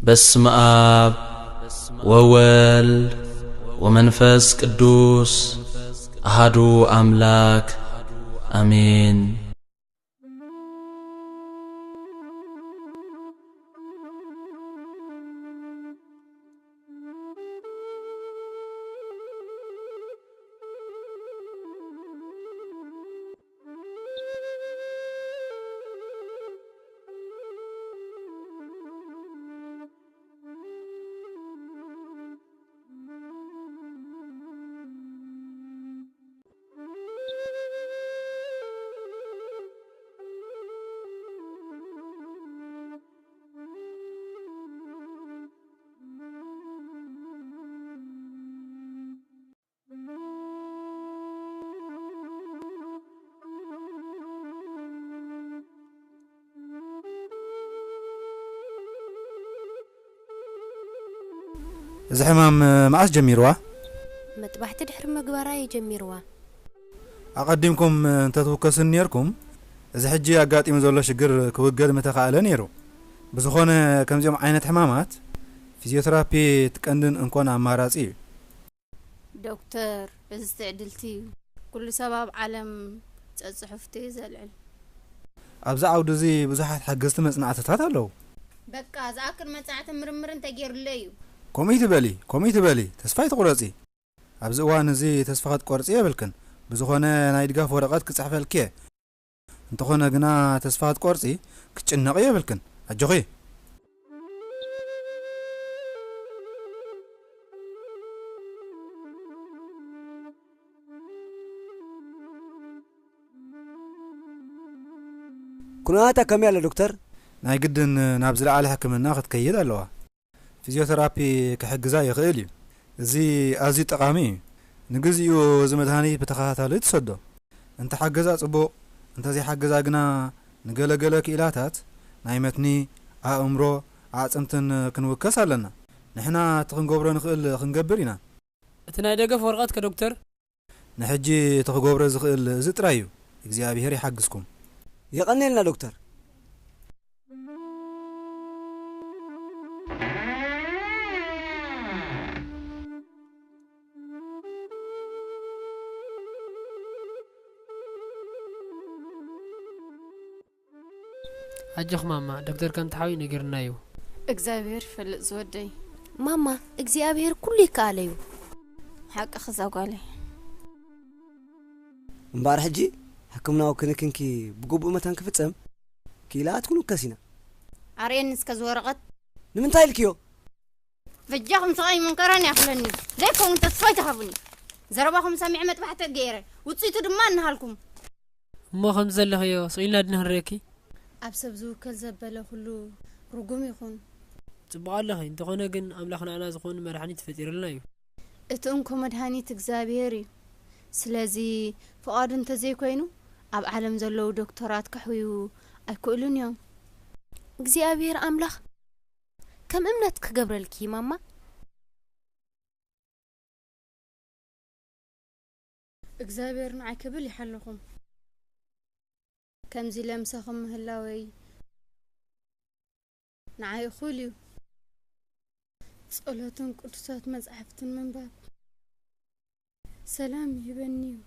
በስመ አብ ወወልድ ወመንፈስ ቅዱስ አሃዱ አምላክ አሜን። እዚ ሕማም መዓስ ጀሚርዋ? መጥባሕቲ ድሕሪ ምግባራ እዩ ጀሚርዋ። ኣቐዲምኩም እንተትውከስን ነርኩም፣ እዚ ሕጂ ኣጋጢሙ ዘሎ ሽግር ክውገድ ምተኻእለ ነይሩ። ብዝኾነ፣ ከምዚኦም ዓይነት ሕማማት ፊዚዮተራፒ እቲ ቀንድን እንኮን ኣማራጺ እዩ። ዶክተር፣ እዚ ትዕድልቲ እዩ። ኩሉ ሰብ ኣብ ዓለም ጸጽሑፍቲ እዩ ዘልዕል። ኣብዚ ዓውዲ እዚ ብዙሓት ሓገዝቲ መጽናዕትታት ኣለዉ። በቃ፣ ዝኣክል መጽናዕትን ምርምርን ተገይሩለይ እዩ። ከምኡ ይትበሊ፣ ከምኡ ይትበሊ፣ ተስፋ ኣይትቑረጺ። ኣብዚ እዋን እዚ ተስፋ ክትቆርጺ የብልክን። ብዝኾነ፣ ናይ ድጋፍ ወረቐት ክጽሕፈልኪ እየ። እንተኾነ ግና፣ ተስፋ ክትቆርጺ፣ ክትጭነቒ የብልክን። ኣጆኺ። ኩነታታ ከመይ ኣሎ ዶክተር? ናይ ግድን ናብ ዝለዓለ ሕክምና ክትከይድ ኣለዋ። ፊዚዮተራፒ ክሕግዛ ይኽእል እዩ። እዚ ኣዝዩ ጠቓሚ እዩ። ንግዚኡ እዚ መድሃኒት ብተኸታታሊ ትሰዶ። እንተ ሓገዛ ጽቡቕ፣ እንተ ዘይሓገዛ ግና፣ ንገለገለ ክኢላታት፣ ናይ መትኒ፣ ኣእምሮ፣ ኣዕጽምትን ክንውከስ ኣለና። ንሕና እቲ ክንገብሮ ንኽእል ክንገብር ኢና። እቲ ናይ ደገፍ ወረቐት ከ ዶክተር? ንሕጂ እቲ ክገብሮ ዝኽእል እዚ ጥራይ እዩ። እግዚኣብሄር ይሓግዝኩም። የቐንየልና ዶክተር። ኣጆኽ ማማ፣ ዶክተር ከም ተሓውዩ ነጊሩና እዩ። እግዚኣብሔር ይፈልጥ ዝወደይ። ማማ፣ እግዚኣብሔር ኩሉ ይከኣል እዩ። ሓቅኺ እዛ ጓለይ። እምበኣር ሕጂ ሕክምናዊ ክንክንኪ ብግቡእ መታን ክፍጸም ክኢላታት ክንውከስ ኢና። ኣርእየኒ እስከ እዚ ወረቐት። ንምንታይ ኢልክዮ? በጃኹም ስቓይ መንከራን ይኣኽለኒ። ዘይከውን ተስፋ ኣይትሃቡኒ። ዘረባኹም ሰሚዐ መጥባሕቲ ገይረ፣ ውጽኢቱ ድማ እንሃልኩም። እሞ ከምዚ ዘለኽዮ ስቕ ኢልና ድንህረኪ። ኣብ ሰብ ዝውከል ዘበለ ኩሉ ርጉም ይኹን። ጽቡቕ ኣለኺ፣ እንተኾነ ግን ኣምላኽ ንዓና ዝኾን መድሓኒት ፈጢሩልና እዩ። እቲ እንኮ መድሃኒት እግዚኣብሔር እዩ። ስለዚ ፍቓዱ እንተዘይኮይኑ ኣብ ዓለም ዘለዉ ዶክተራት ከሕውዩ ኣይክእሉን እዮም። እግዚኣብሔር ኣምላኽ ከም እምነት ክገብረልኪ ማማ። እግዚኣብሔር ንዓይ ክብል ይሓለኹም። ከምዚ ለምሰኹም ምህላወይ ንዓይ እኹል እዩ። ጸሎትን ቅዱሳት መጻሕፍትን ምንባብ ሰላም ይህበኒ እዩ።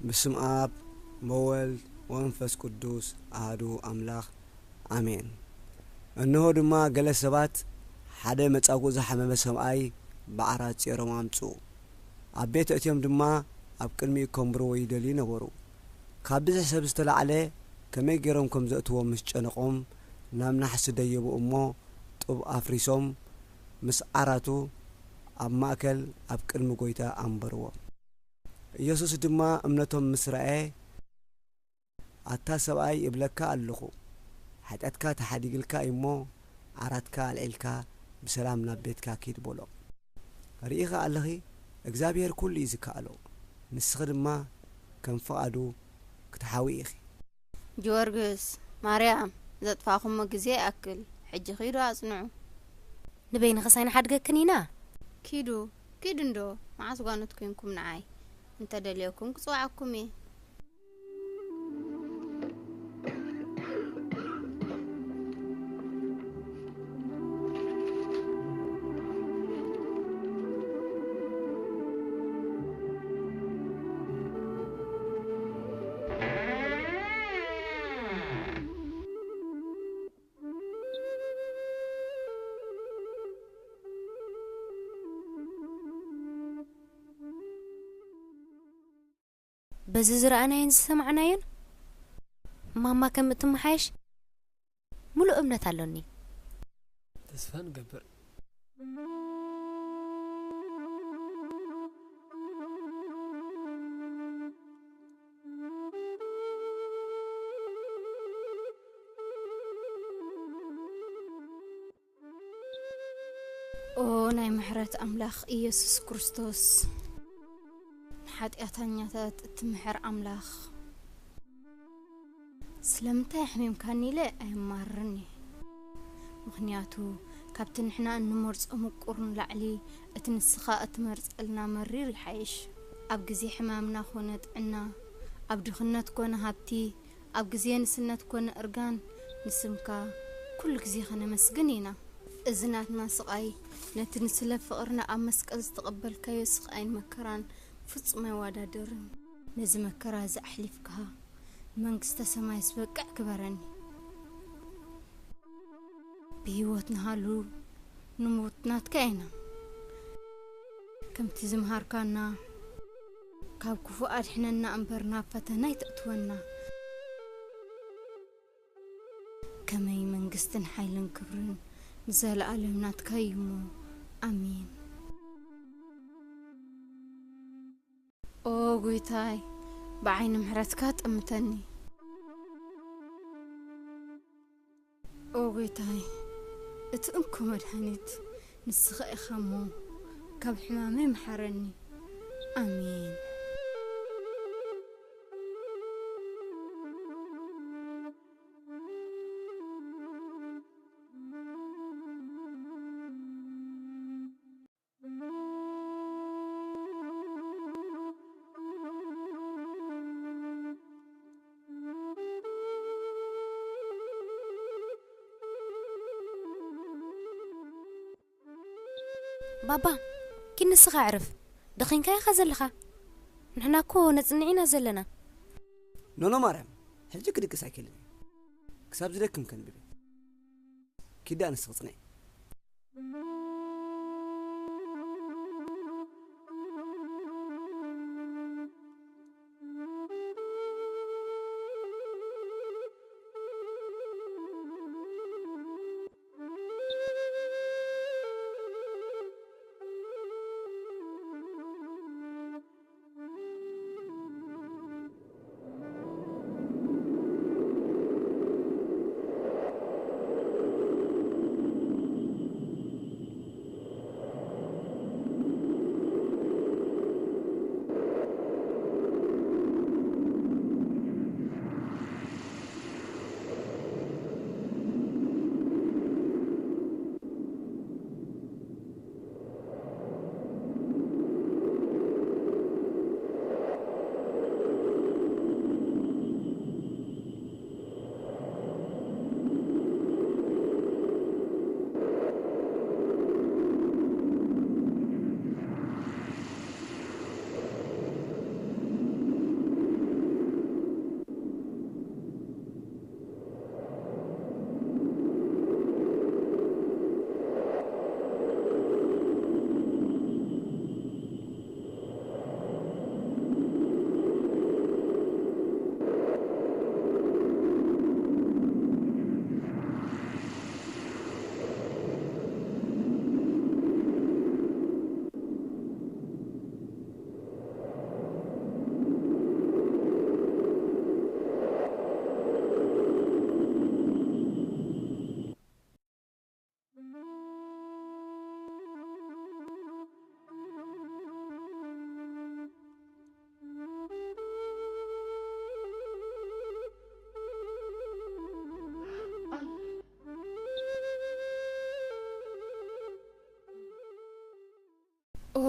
በስመ አብ ወወልድ ወመንፈስ ቅዱስ አሐዱ አምላክ አሜን። እነሆ ድማ ገለ ሰባት ሓደ መጻጉዕ ዝሓመመ ሰብኣይ ብዓራት ጼሮም ኣምጽኡ። ኣብ ቤት ኣእትዮም ድማ ኣብ ቅድሚኡ ከንብርዎ ይደልዩ ነበሩ። ካብ ብዝሒ ሰብ ዝተላዕለ ከመይ ገይሮም ከም ዘእትዎ ምስ ጨነቖም፣ ናብ ናሕሲ ደየቡ እሞ ጡብ ኣፍሪሶም ምስ ዓራቱ ኣብ ማእከል ኣብ ቅድሚ ጐይታ ኣንበርዎ። ኢየሱስ ድማ እምነቶም ምስ ረኣየ፣ ኣታ ሰብኣይ፣ እብለካ ኣለኹ፣ ሓጢኣትካ ተሓዲግልካ እዩ እሞ፣ ዓራትካ ኣልዒልካ ብሰላም ናብ ቤትካ ኪድ በሎ። ርኢኺ ኣለኺ፣ እግዚኣብሄር ኩሉ እዩ ዝከኣሎ። ንስኺ ድማ ከም ፍቓዱ ክትሓዊ ኢኺ። ጊዮርግስ፣ ማርያም፣ ዘጥፋኹሞ ግዜ ይኣክል። ሕጂ ኺዱ ኣጽንዑ። ንበይንኽስ ኣይንሓድገክን ኢና። ኪዱ፣ ኪዱ እንዶ፣ መዓስ ጓኖት ኮንኩም ንዓይ? እንተ ደልየኩም ክጽውዓኩም እየ። በዚ ዝረኣናዮን ዝሰማዕናዮን ማማ ከም እትመሓየሽ ሙሉእ እምነት ኣሎኒ። ተስፋ ንገብር። ኦ ናይ ምሕረት ኣምላኽ ኢየሱስ ክርስቶስ፣ ንሓጢኣተኛታት እትምሕር ኣምላኽ፣ ስለምንታይ ኣሕሚምካኒ ኢለ ኣየማርርን እየ። ምኽንያቱ ካብቲ ንሕና እንመርጾ ምቁር ንላዕሊ እቲ ንስኻ እትመርጸልና መሪር ይሓይሽ። ኣብ ግዜ ሕማምና ኾነ ጥዕና፣ ኣብ ድኽነት ኮነ ሃብቲ፣ ኣብ ግዜ ንስነት ኮነ እርጋን ንስምካ ኩሉ ግዜ ኸነመስግን ኢና። እዚ ናትና ስቓይ ነቲ ንስለ ፍቕርና ኣብ መስቀል ዝተቐበልካዮ ስቓይን መከራን ፍጹም ኣይወዳደርን። ነዚ መከራ እዚ ኣሕሊፍካ ንመንግስተ ሰማይ ዝበቅዕ ግበረኒ። ብህይወት ንሃሉ ንሙት ናትካ ኢና። ከምቲ ዝምሃርካና ካብ ክፉእ ኣድሕነና እምበር ናብ ፈተና ኣይተእትወና። ከመይ መንግስትን ሓይልን ክብርን ንዘለኣለም ናትካ እዩ እሞ። ኣሜን። ኦ ጎይታይ፣ ብዓይኒ ምሕረትካ ጠምተኒ። ኦ ጎይታይ፣ እቲ እንኮ መድሃኒት ንስኻ ኢኻ እሞ፣ ካብ ሕማመይ መሓረኒ። ኣሜን። ባባ፣ ኪድ ንስኻ ኣዕርፍ። ደኺምካ ኢኻ ዘለኻ። ንሕና እኮ ነጽንዕ ኢና ዘለና። ኖኖ ማርያም፣ ሕጂ ክድቅስ ኣይክእልን እየ። ክሳብ ዝደክም ከንብብ እየ። ኪዳ ንስኺ ጽንዒ።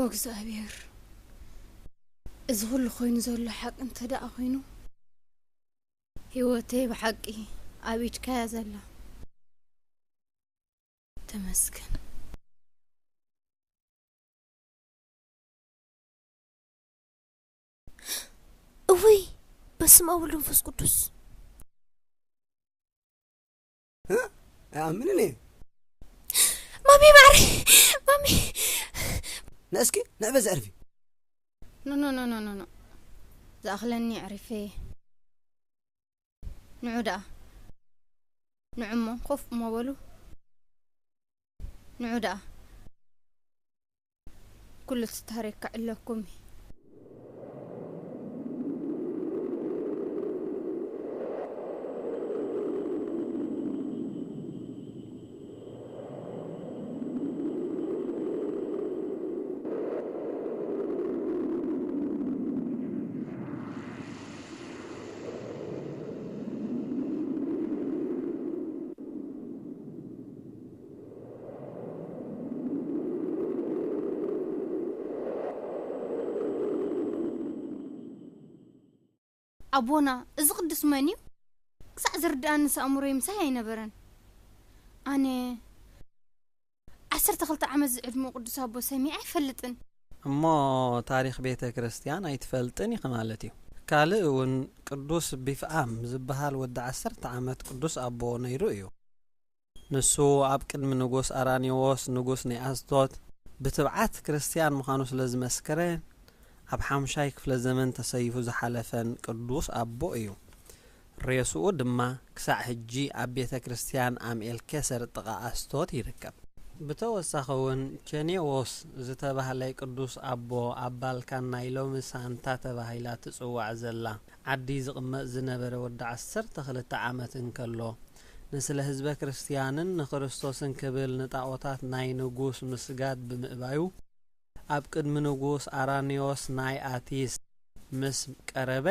እግዚኣብሔር፣ እዚ ኩሉ ኮይኑ ዘሎ ሓቂ እንተ ደኣ ኮይኑ፣ ህይወተይ ብሓቂ ኣብ ኢድካ እያ ዘላ። ተመስገን። እውይ፣ በስመ አብ ወወልድ ወመንፈስ ቅዱስ። እ? ኣይኣምንን እየ። ማሚ ማዕረይ፣ ማሚ። ንእስኪ ንዕ በዚ ዕርፊ። ኖ፣ ኖ፣ ኖ፣ ኖ፣ ኖ፣ ኖ። ዝኣኽለኒ ኣዕሪፈ እየ። ንዑ ደኣ። ንዑ እሞ፣ ኮፍ እሞ በሉ። ንዑ ደኣ። ኩሉ እቲ ታሪክ ክዕለኩም እዩ። ኣቦና፣ እዚ ቅዱስ መን እዩ? ክሳዕ ዝርድኣንስ ኣእምሮይ ምሳይ ኣይነበረን። ኣነ ዓሰርተ ክልተ ዓመት ዝዕድመ ቅዱስ ኣቦ ሰሚዐ ኣይፈልጥን። እሞ ታሪኽ ቤተ ክርስቲያን ኣይትፈልጥን ኢኺ ማለት እዩ። ካልእ እውን ቅዱስ ቢፍኣም ዝበሃል ወዲ ዓሰርተ ዓመት ቅዱስ ኣቦ ነይሩ እዩ። ንሱ ኣብ ቅድሚ ንጉስ ኣራኒዎስ ንጉስ ናይ ኣስቶት ብትብዓት ክርስትያን ምዃኑ ስለ ዝመስከረ፣ ኣብ ሓምሻይ ክፍለ ዘመን ተሰይፉ ዝሓለፈን ቅዱስ ኣቦ እዩ። ሬስኡ ድማ ክሳዕ ሕጂ ኣብ ቤተ ክርስትያን ኣምኤል ኬሰር ጥቓ ኣስቶት ይርከብ። ብተወሳኺ እውን ቸኔዎስ ዝተባህለ ቅዱስ ኣቦ ኣብ ባልካን ናይ ሎሚ ሳንታ ተባሂላ ትጽዋዕ ዘላ ዓዲ ዝቕመጥ ዝነበረ ወዲ ዓሰርተ ክልተ ዓመት እንከሎ፣ ንስለ ህዝበ ክርስትያንን ንክርስቶስን ክብል ንጣኦታት ናይ ንጉስ ምስጋድ ብምእባዩ፣ ኣብ ቅድሚ ንጉስ ኣራኒዮስ ናይ ኣቲስ ምስ ቀረበ፣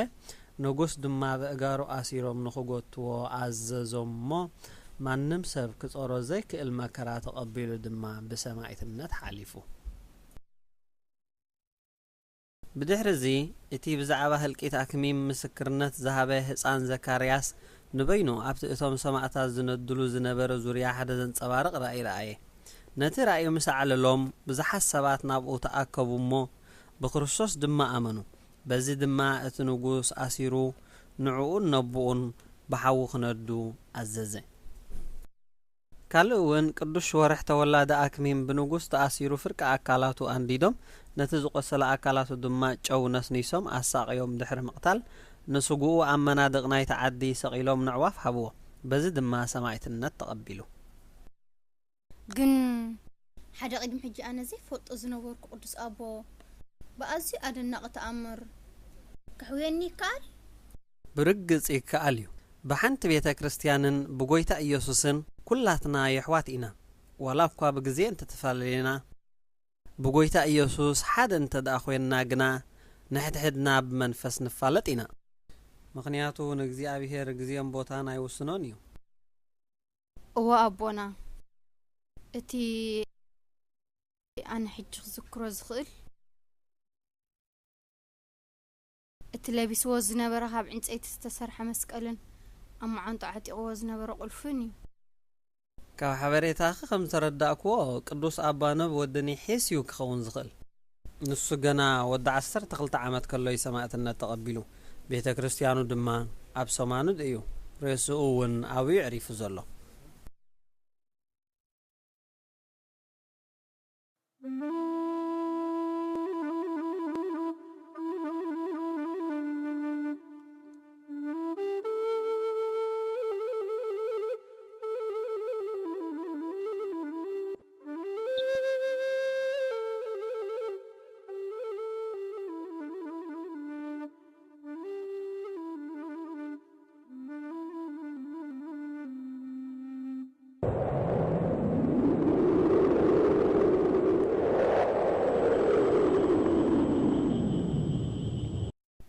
ንጉስ ድማ በእጋሩ ኣሲሮም ንኽጎትዎ ኣዘዞም እሞ፣ ማንም ሰብ ክጾሮ ዘይክእል መከራ ተቐቢሉ ድማ ብሰማዕትነት ሓሊፉ። ብድሕሪ እዚ፣ እቲ ብዛዕባ ህልቂት ኣክሚም ምስክርነት ዝሃበ ህጻን ዘካርያስ ንበይኑ ኣብቲ እቶም ሰማእታት ዝነድሉ ዝነበረ ዙርያ ሓደ ዘንጸባርቕ ራእይ ረኣየ። ነቲ ራእዩ ምስ ኣዕለሎም፣ ብዙሓት ሰባት ናብኡ ተኣከቡ እሞ፣ ብክርስቶስ ድማ ኣመኑ። በዚ ድማ እቲ ንጉስ ኣሲሩ ንዕኡን ነቦኡን ብሓዊ ክነዱ ኣዘዘ። ካልእ እውን ቅዱስ ሽወርሕ ተወላዲ ኣክሚም ብንጉስ ተኣሲሩ ፍርቂ ኣካላቱ ኣንዲዶም፣ ነቲ ዝቆሰለ ኣካላቱ ድማ ጨው ነስኒሶም ኣሳቕዮም ድሕሪ ምቕታል፣ ንስግኡ ኣብ መናድቕ ናይቲ ዓዲ ሰቒሎም ነዕዋፍ ሃብዎ። በዚ ድማ ሰማዕትነት ተቐቢሉ። ግን ሓደ ቅድሚ ሕጂ ኣነ ዘይፈልጦ ዝነበርኩ ቅዱስ ኣቦ ብኣዝዩ ኣደናቒ ተኣምር ከሕውየኒ ይከኣል? ብርግጽ ይከኣል እዩ። ብሓንቲ ቤተ ክርስትያንን ብጎይታ ኢየሱስን ኩላትና የሕዋት ኢና። ዋላ እኳ ብግዜ እንተተፈላለና፣ ብጎይታ ኢየሱስ ሓደ እንተ ደኣ ኮይንና ግና፣ ንሕድሕድና ብመንፈስ ንፋለጥ ኢና። ምኽንያቱ ንእግዚኣብሔር ግዜን ቦታን ኣይውስኖን እዩ። እወ ኣቦና፣ እቲ ኣነ ሕጂ ክዝክሮ ዝኽእል፣ እቲ ለቢስዎ ዝነበረ ካብ ዕንጸይቲ ዝተሰርሐ መስቀልን ኣብ መዓንጥኡ ዓጢቕዎ ዝነበረ ቁልፍን እዩ። ካብ ሓበሬታኺ ከም ዝተረዳእክዎ፣ ቅዱስ ኣባ ነብ ወዲ ኒሒስ እዩ ክኸውን ዝኽእል። ንሱ ገና ወዲ ዓሰርተ ክልተ ዓመት ከሎ እዩ ሰማእትነት ተቐቢሉ። ቤተ ክርስትያኑ ድማ ኣብ ሰማኑድ እዩ። ሬስኡ እውን ኣብኡ እዩ ዕሪፉ ዘሎ።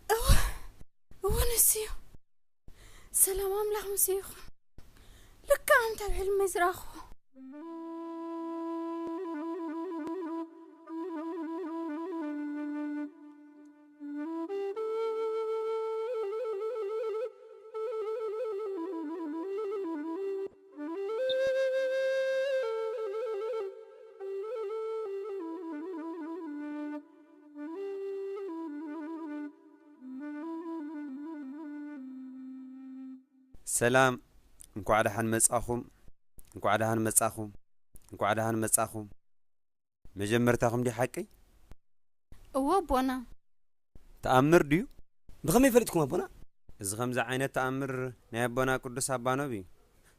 እወ፣ እወ፣ ንሱ እዩ። ሰላም ኣምላኽ ምስ ይኹን። ልክዕ ከምቲ ኣብ ሕልመይ ዝረኣኽዎ። ሰላም፣ እንኳዕ ደሓን መጻኹም፣ እንኳዕ ደሓን መጻኹም፣ እንኳዕ ደሓን መጻኹም። መጀመርታኹም ድዩ ሓቀይ? እወ ኣቦና። ተኣምር ድዩ? ብኸመይ ፈሊጥኩም ኣቦና? እዚ ከምዚ ዓይነት ተኣምር ናይ ኣቦና ቅዱስ ኣባኖብ እዩ።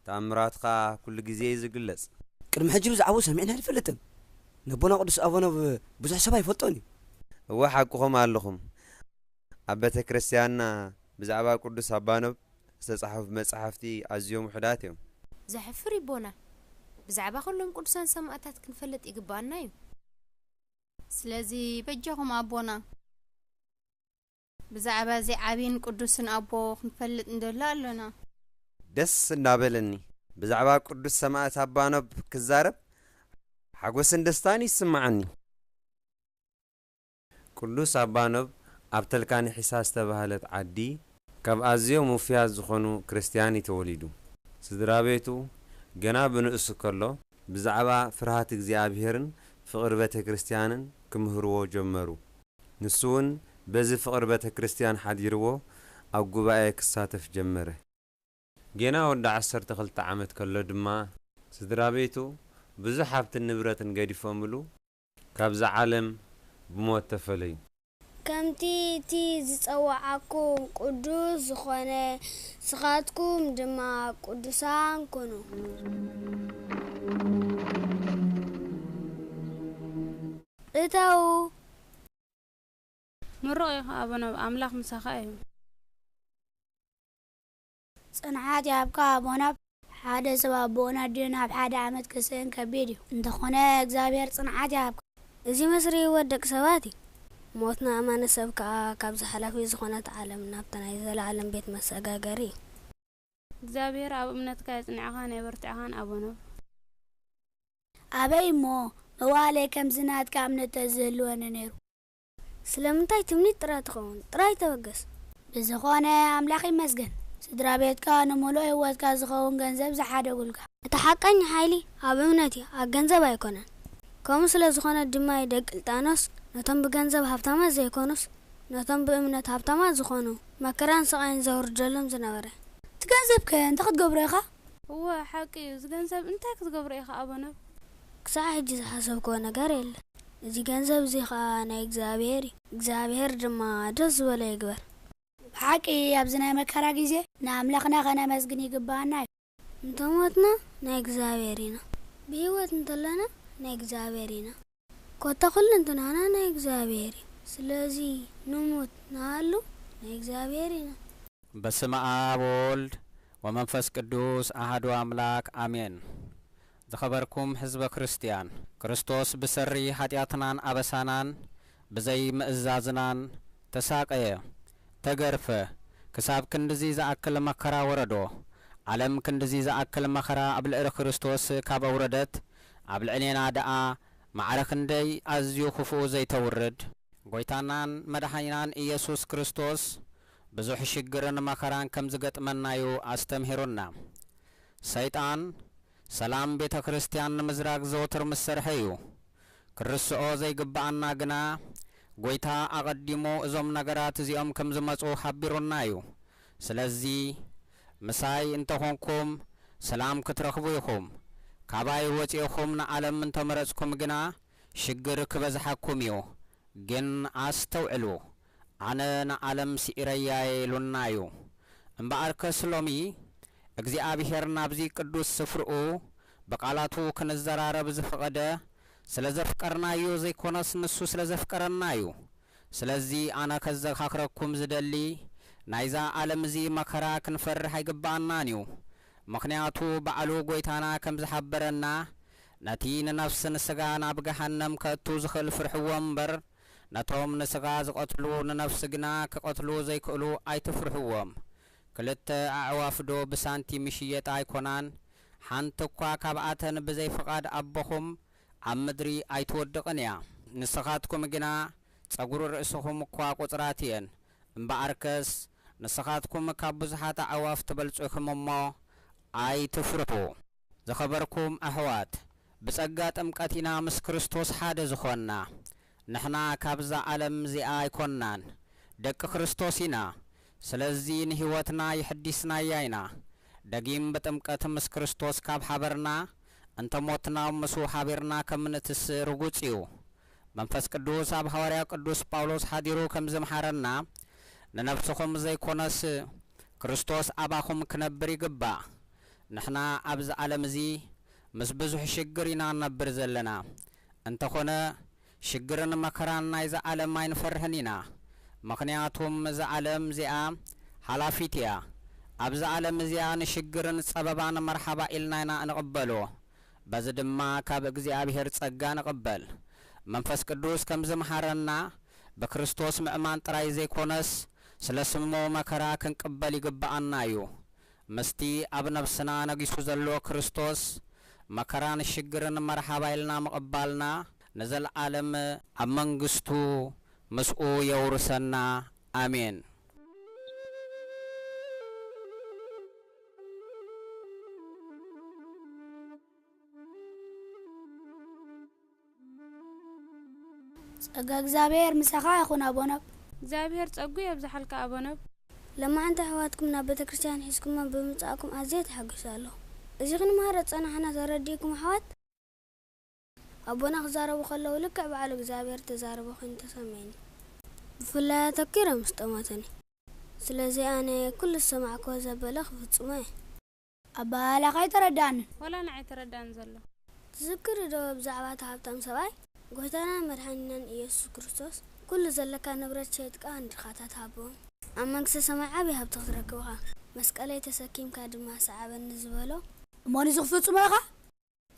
ተኣምራትካ ኩሉ ግዜ እዩ ዝግለጽ። ቅድሚ ሕጂ ብዛዕባኡ ሰሚዕና ኣይንፈልጥን። ነቦና ቅዱስ ኣባኖብ ብዙሕ ሰብ ኣይፈልጦን እዩ። እወ ሓቅኹም ኣለኹም። ኣብ ቤተ ክርስቲያንና ብዛዕባ ቅዱስ ኣባኖብ ዝተጻሕፉ መጻሕፍቲ ኣዝዮም ውሑዳት እዮም። ዘሕፍር እዩ ኣቦና። ብዛዕባ ኩሎም ቅዱሳን ሰማእታት ክንፈልጥ ይግባኣና እዩ። ስለዚ በጃኹም ኣቦና፣ ብዛዕባ እዚ ዓቢን ቅዱስን ኣቦ ክንፈልጥ እንደሎ ኣሎና። ደስ እናበለኒ ብዛዕባ ቅዱስ ሰማእት ኣባኖብ ክዛረብ ሓጎስን ደስታን ይስምዓኒ። ቅዱስ ኣባኖብ ኣብ ተልካኒ ሒሳ ዝተባህለት ዓዲ ካብ ኣዝዮም ውፉያት ዝኾኑ ክርስትያን እዩ ተወሊዱ። ስድራ ቤቱ ገና ብንእሱ ከሎ ብዛዕባ ፍርሃት እግዚኣብሄርን ፍቕሪ ቤተ ክርስቲያንን ክምህርዎ ጀመሩ። ንሱ እውን በዚ ፍቕሪ ቤተ ክርስቲያን ሓዲርዎ ኣብ ጉባኤ ክሳተፍ ጀመረ። ጌና ወዲ ዓሰርተ ክልተ ዓመት ከሎ ድማ ስድራ ቤቱ ብዙሕ ሃብትን ንብረትን ገዲፎምሉ ካብዛ ዓለም ብሞት ተፈለዩ። ከምቲ እቲ ዝጸውዓኩም ቅዱስ ዝኾነ፣ ንስኻትኩም ድማ ቅዱሳን ኩኑ። እተው። ምሩቕ ኢኻ ኣቡነ፣ ኣምላኽ ምሳኻ እዩ። ጽንዓት ይሃብካ ኣቦና። ሓደ ሰብ ኣቦኡ ነዲኡ ናብ ሓደ ዓመት ክስእን ከቢድ እዩ። እንተኾነ እግዚኣብሔር ጽንዓት ይሃብካ። እዚ መስርሒ ህይወት ደቂ ሰባት እዩ። ሞት ንኣማኒ ሰብ ከኣ ካብዛ ሓላፊት ዝኾነት ዓለም ናብታ ናይ ዘለኣለም ቤት መሰጋገሪ እዩ። እግዚኣብሔር ኣብ እምነትካ የጽንዕኻን የበርትዕኻን ኣቡነ። ኣበይ እሞ መዋእለይ ከምዚ ናትካ እምነት ተዝህልወኒ ነይሩ። ስለምንታይ ትምኒት ጥራይ ትኸውን? ጥራይ ተበገስ። ብዝኾነ ኣምላኽ ይመስገን፣ ስድራ ቤትካ ንምሉእ ህይወትካ ዝኸውን ገንዘብ ዝሓደጉልካ። እቲ ሓቀኛ ሓይሊ ኣብ እምነት እዩ፣ ኣብ ገንዘብ ኣይኮነን። ከምኡ ስለ ዝኾነ ድማ እዩ ደቂ ልጣኖስ ነቶም ብገንዘብ ሃብታማት ዘይኮኑስ፣ ነቶም ብእምነት ሃብታማት ዝኾኑ መከራን ስቓይን ዘውርደሎም ዝነበረ። እቲ ገንዘብከ እንታይ ክትገብሮ ኢኻ? እወ፣ ሓቂ እዩ። እዚ ገንዘብ እንታይ ክትገብሮ ኢኻ ኣቦኖብ? ክሳዕ ሕጂ ዝሓሰብክዎ ነገር የለን። እዚ ገንዘብ እዚ ኸኣ ናይ እግዚኣብሔር እዩ። እግዚኣብሔር ድማ ደስ ዝበሎ ይግበር። ብሓቂ ኣብዚ ናይ መከራ ግዜ ንኣምላኽና ኸነመስግን ይግብኣና እዩ። እንተ ሞትና ናይ እግዚኣብሔር ኢና፣ ብህይወት እንተለና ናይ እግዚኣብሔር ኢና። ኮታ ኩሉ እንትናና ናይ እግዚኣብሔር እዩ። ስለዚ ንሙት ንሃሉ ናይ እግዚኣብሔር ኢና። በስመ ኣብ ወወልድ ወመንፈስ ቅዱስ ኣሐዱ ኣምላክ ኣሜን። ዝኸበርኩም ህዝበ ክርስትያን፣ ክርስቶስ ብሰሪ ኃጢኣትናን ኣበሳናን ብዘይ ምእዛዝናን ተሳቀየ፣ ተገርፈ፣ ክሳብ ክንድዚ ዝኣክል መከራ ወረዶ። ዓለም ክንድዚ ዝኣክል መከራ ኣብ ልዕሊ ክርስቶስ ካብ ኣውረደት፣ ኣብ ልዕሌና ደኣ ማዕረ ክንደይ ኣዝዩ ክፉኡ ዘይተውርድ። ጐይታናን መድሓኒናን ኢየሱስ ክርስቶስ ብዙሕ ሽግርን መከራን ከም ዝገጥመናዩ ኣስተምሂሩና። ሰይጣን ሰላም ቤተ ክርስቲያን ንምዝራግ ዘወትር ምስ ሰርሐ እዩ። ክርስዖ ዘይግብኣና ግና፣ ጐይታ ኣቐዲሙ እዞም ነገራት እዚኦም ከም ዝመጹ ሓቢሩና እዩ። ስለዚ፣ ምሳይ እንተ ኾንኩም፣ ሰላም ክትረኽቡ ኢኹም። ካባይ ወጺእኹም ንዓለም እንተ መረጽኩም ግና፣ ሽግር ክበዝሓኩም እዩ። ግን ኣስተውዕሉ፣ ኣነ ንዓለም ስዒረያ እየ ኢሉና እዩ። እምበኣርከስ ሎሚ እግዚኣብሄር ናብዚ ቅዱስ ስፍርኡ ብቓላቱ ክንዘራረብ ዝፈቐደ፣ ስለ ዘፍቀርናዮ ዘይኮነስ፣ ንሱ ስለ ዘፍቀረና እዩ። ስለዚ ኣነ ከዘኻኽረኩም ዝደሊ፣ ናይዛ ዓለም እዚ መከራ ክንፈርህ ኣይግብኣናን እዩ። ምኽንያቱ ባዕሉ ጐይታና ከም ዝሓበረና፣ ነቲ ንነፍስን ስጋን ኣብ ገሃነም ከእቱ ዝኽእል ፍርሕዎ እምበር፣ ነቶም ንስጋ ዝቐትሉ ንነፍሲ ግና ክቐትሉ ዘይክእሉ ኣይትፍርሕዎም። ክልተ ኣዕዋፍዶ ብሳንቲም ይሽየጣ ኣይኮናን? ሓንቲ እኳ ካብኣተን ብዘይ ፍቓድ ኣቦኹም ኣብ ምድሪ ኣይትወድቕን እያ። ንስኻትኩም ግና ጸጉሪ ርእስኹም እኳ ቁጽራት እየን። እምበኣርከስ ንስኻትኩም ካብ ብዙሓት ኣዕዋፍ ትበልጹ ኢኹም እሞ ኣይትፍርሑ። ዝኸበርኩም ኣሕዋት፣ ብጸጋ ጥምቀት ኢና ምስ ክርስቶስ ሓደ ዝኾንና። ንሕና ካብዛ ዓለም እዚኣ ኣይኮንናን፣ ደቂ ክርስቶስ ኢና። ስለዚ ንህይወትና የሐዲስናያ ኢና። ደጊም ብጥምቀት ምስ ክርስቶስ ካብ ሓበርና፣ እንተ ሞትና ምስኡ ሓቢርና ከም ንትስእ ርጉጽ እዩ። መንፈስ ቅዱስ ኣብ ሃዋርያ ቅዱስ ጳውሎስ ሓዲሩ ከም ዝምሓረና፣ ንነፍስኹም ዘይኮነስ ክርስቶስ ኣባኹም ክነብር ይግባእ። ንሕና ኣብዚ ዓለም እዚ ምስ ብዙሕ ሽግር ኢና ንነብር ዘለና። እንተኾነ ሽግርን መከራን ናይዛ ዓለም ኣይንፈርህን ኢና። ምኽንያቱም እዛ ዓለም እዚኣ ሓላፊት እያ። ኣብዛ ዓለም እዚኣ ንሽግርን ጸበባን መርሓባ ኢልና ኢና እንቕበሎ። በዚ ድማ ካብ እግዚኣብሔር ጸጋ ንቕበል። መንፈስ ቅዱስ ከም ዝምሃረና ብክርስቶስ ምእማን ጥራይ ዘይኮነስ ስለ ስሙ መከራ ክንቅበል ይግብኣና እዩ። ምስቲ ኣብ ነፍስና ነጊሱ ዘሎ ክርስቶስ መከራን ሽግርን መርሓባ ኢልና ምቕባልና ንዘለዓለም ኣብ መንግስቱ ምስኡ የውርሰና። ኣሜን። ጸጋ እግዚኣብሔር ምሳኻ ይኹን ኣቦኖብ። እግዚኣብሔር ጸጉ የብዝሓልካ ኣቦኖብ። ለማዓንቲ ኣሕዋትኩም ናብ ቤተ ክርስቲያን ሒዝኩሞም ብምጻእኩም ኣዝየ ተሓጒሰ ኣለኹ። እዚ ክንመሃሮ ዝጸናሕና ተረዲእኩም ኣሕዋት? ኣቦና ክዛረቡ ከለዉ ልክዕ በዓል እግዚኣብሔር ተዛረበ ኮይኑ ተሰሚዕኒ። ብፍላይ ኣተኪረ ምስ ጠመተኒ። ስለዚ ኣነ ኩሉ ዝሰማዕክዎ ዘበለ ክፍጽሞ እየ። ኣበሃህላኻ ኣይተረድኣንን። ዋላ ንዓይ ኣይተረድኣን ዘሎ። ትዝክሪ ዶ ብዛዕባ እቲ ሃብታም ሰብኣይ? ጎይታናን መድሓኒናን ኢየሱስ ክርስቶስ ኩሉ ዘለካ ንብረት ሸይጥካ ንድኻታት ሃቦ። ኣብ መንግስተ ሰማይ ዓቢ ሃብቲ ክትረክብ ኢኻ። መስቀለይ ተሰኪምካ ድማ ሰዓበኒ ዝበሎ። እሞ ንዚ ክፍጽሞ ኢኻ?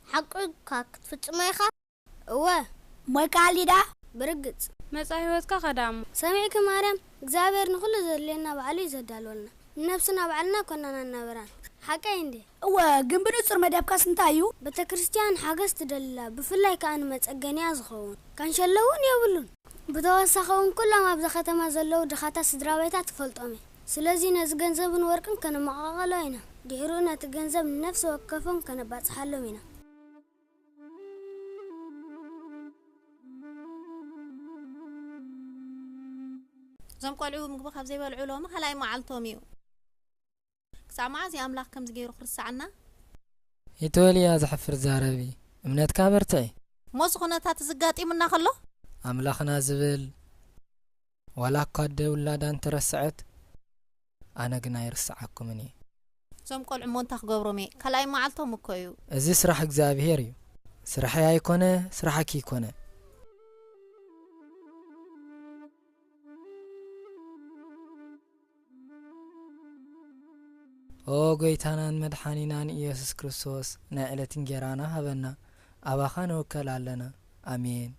ሓቁ ኢካ ክትፍጽሞ ኢካ። እወ። እሞ ይከኣል ድዩ ደኣ? ብርግጽ። መጻኢ ህይወትካ ከዳሞ። ሰሚዕኪ ማርያም፣ እግዚኣብሔር ንኹሉ ዘድልየና ባዕሉ እዩ ዘዳልወልና። ንነብስና ባዕልና ኮና ነናብራን። ሓቀይ እንዴ? እወ፣ ግን ብንጹር መደብካስ እንታይ እዩ? ቤተ ክርስቲያን ሓገዝ ትደሊ ኣላ፣ ብፍላይ ከኣ ንመጸገንያ ዝኸውን። ካንሸሎ እውን የብሉን። ብተወሳኺ እውን ኩሎም ኣብዛ ከተማ ዘለዉ ድኻታት ስድራ ቤታ ትፈልጦም እያ። ስለዚ ነዚ ገንዘብን ወርቅን ከነመቓቐሎ ኢና። ድሕሪኡ ነቲ ገንዘብ ንነፍሲ ወከፎም ከነባጽሓሎም ኢና። እዞም ቆልዑ ምግቢ ካብ ዘይበልዑ ሎሚ ካልኣይ መዓልቶም እዩ። ክሳብ መዓዝ እዩ ኣምላኽ ከምዚ ገይሩ ክርስዓና? ይትበል እያ ዘሕፍር ዛረቢ። እምነትካ በርትዒ። እሞ እዚ ኩነታት እዚ ኣጋጢሙና ከሎ? ኣምላኽና ዝብል ዋላ እኳ ኣደ ውላዳ እንተረስዐት ኣነ ግን ኣይርስዓኩምን እየ። እዞም ቆልዑ እሞ እንታይ ክገብሮም እየ? ካልኣይ መዓልቶም እኮ እዩ። እዚ ስራሕ እግዚኣብሄር እዩ። ስራሐይ ኣይኮነ ስራሕኪ ይኮነ። ኦ ጎይታናን መድሓኒናን ኢየሱስ ክርስቶስ ናይ ዕለት እንጌራና ሃበና ኣባኻ ንውከል ኣለና። ኣሜን።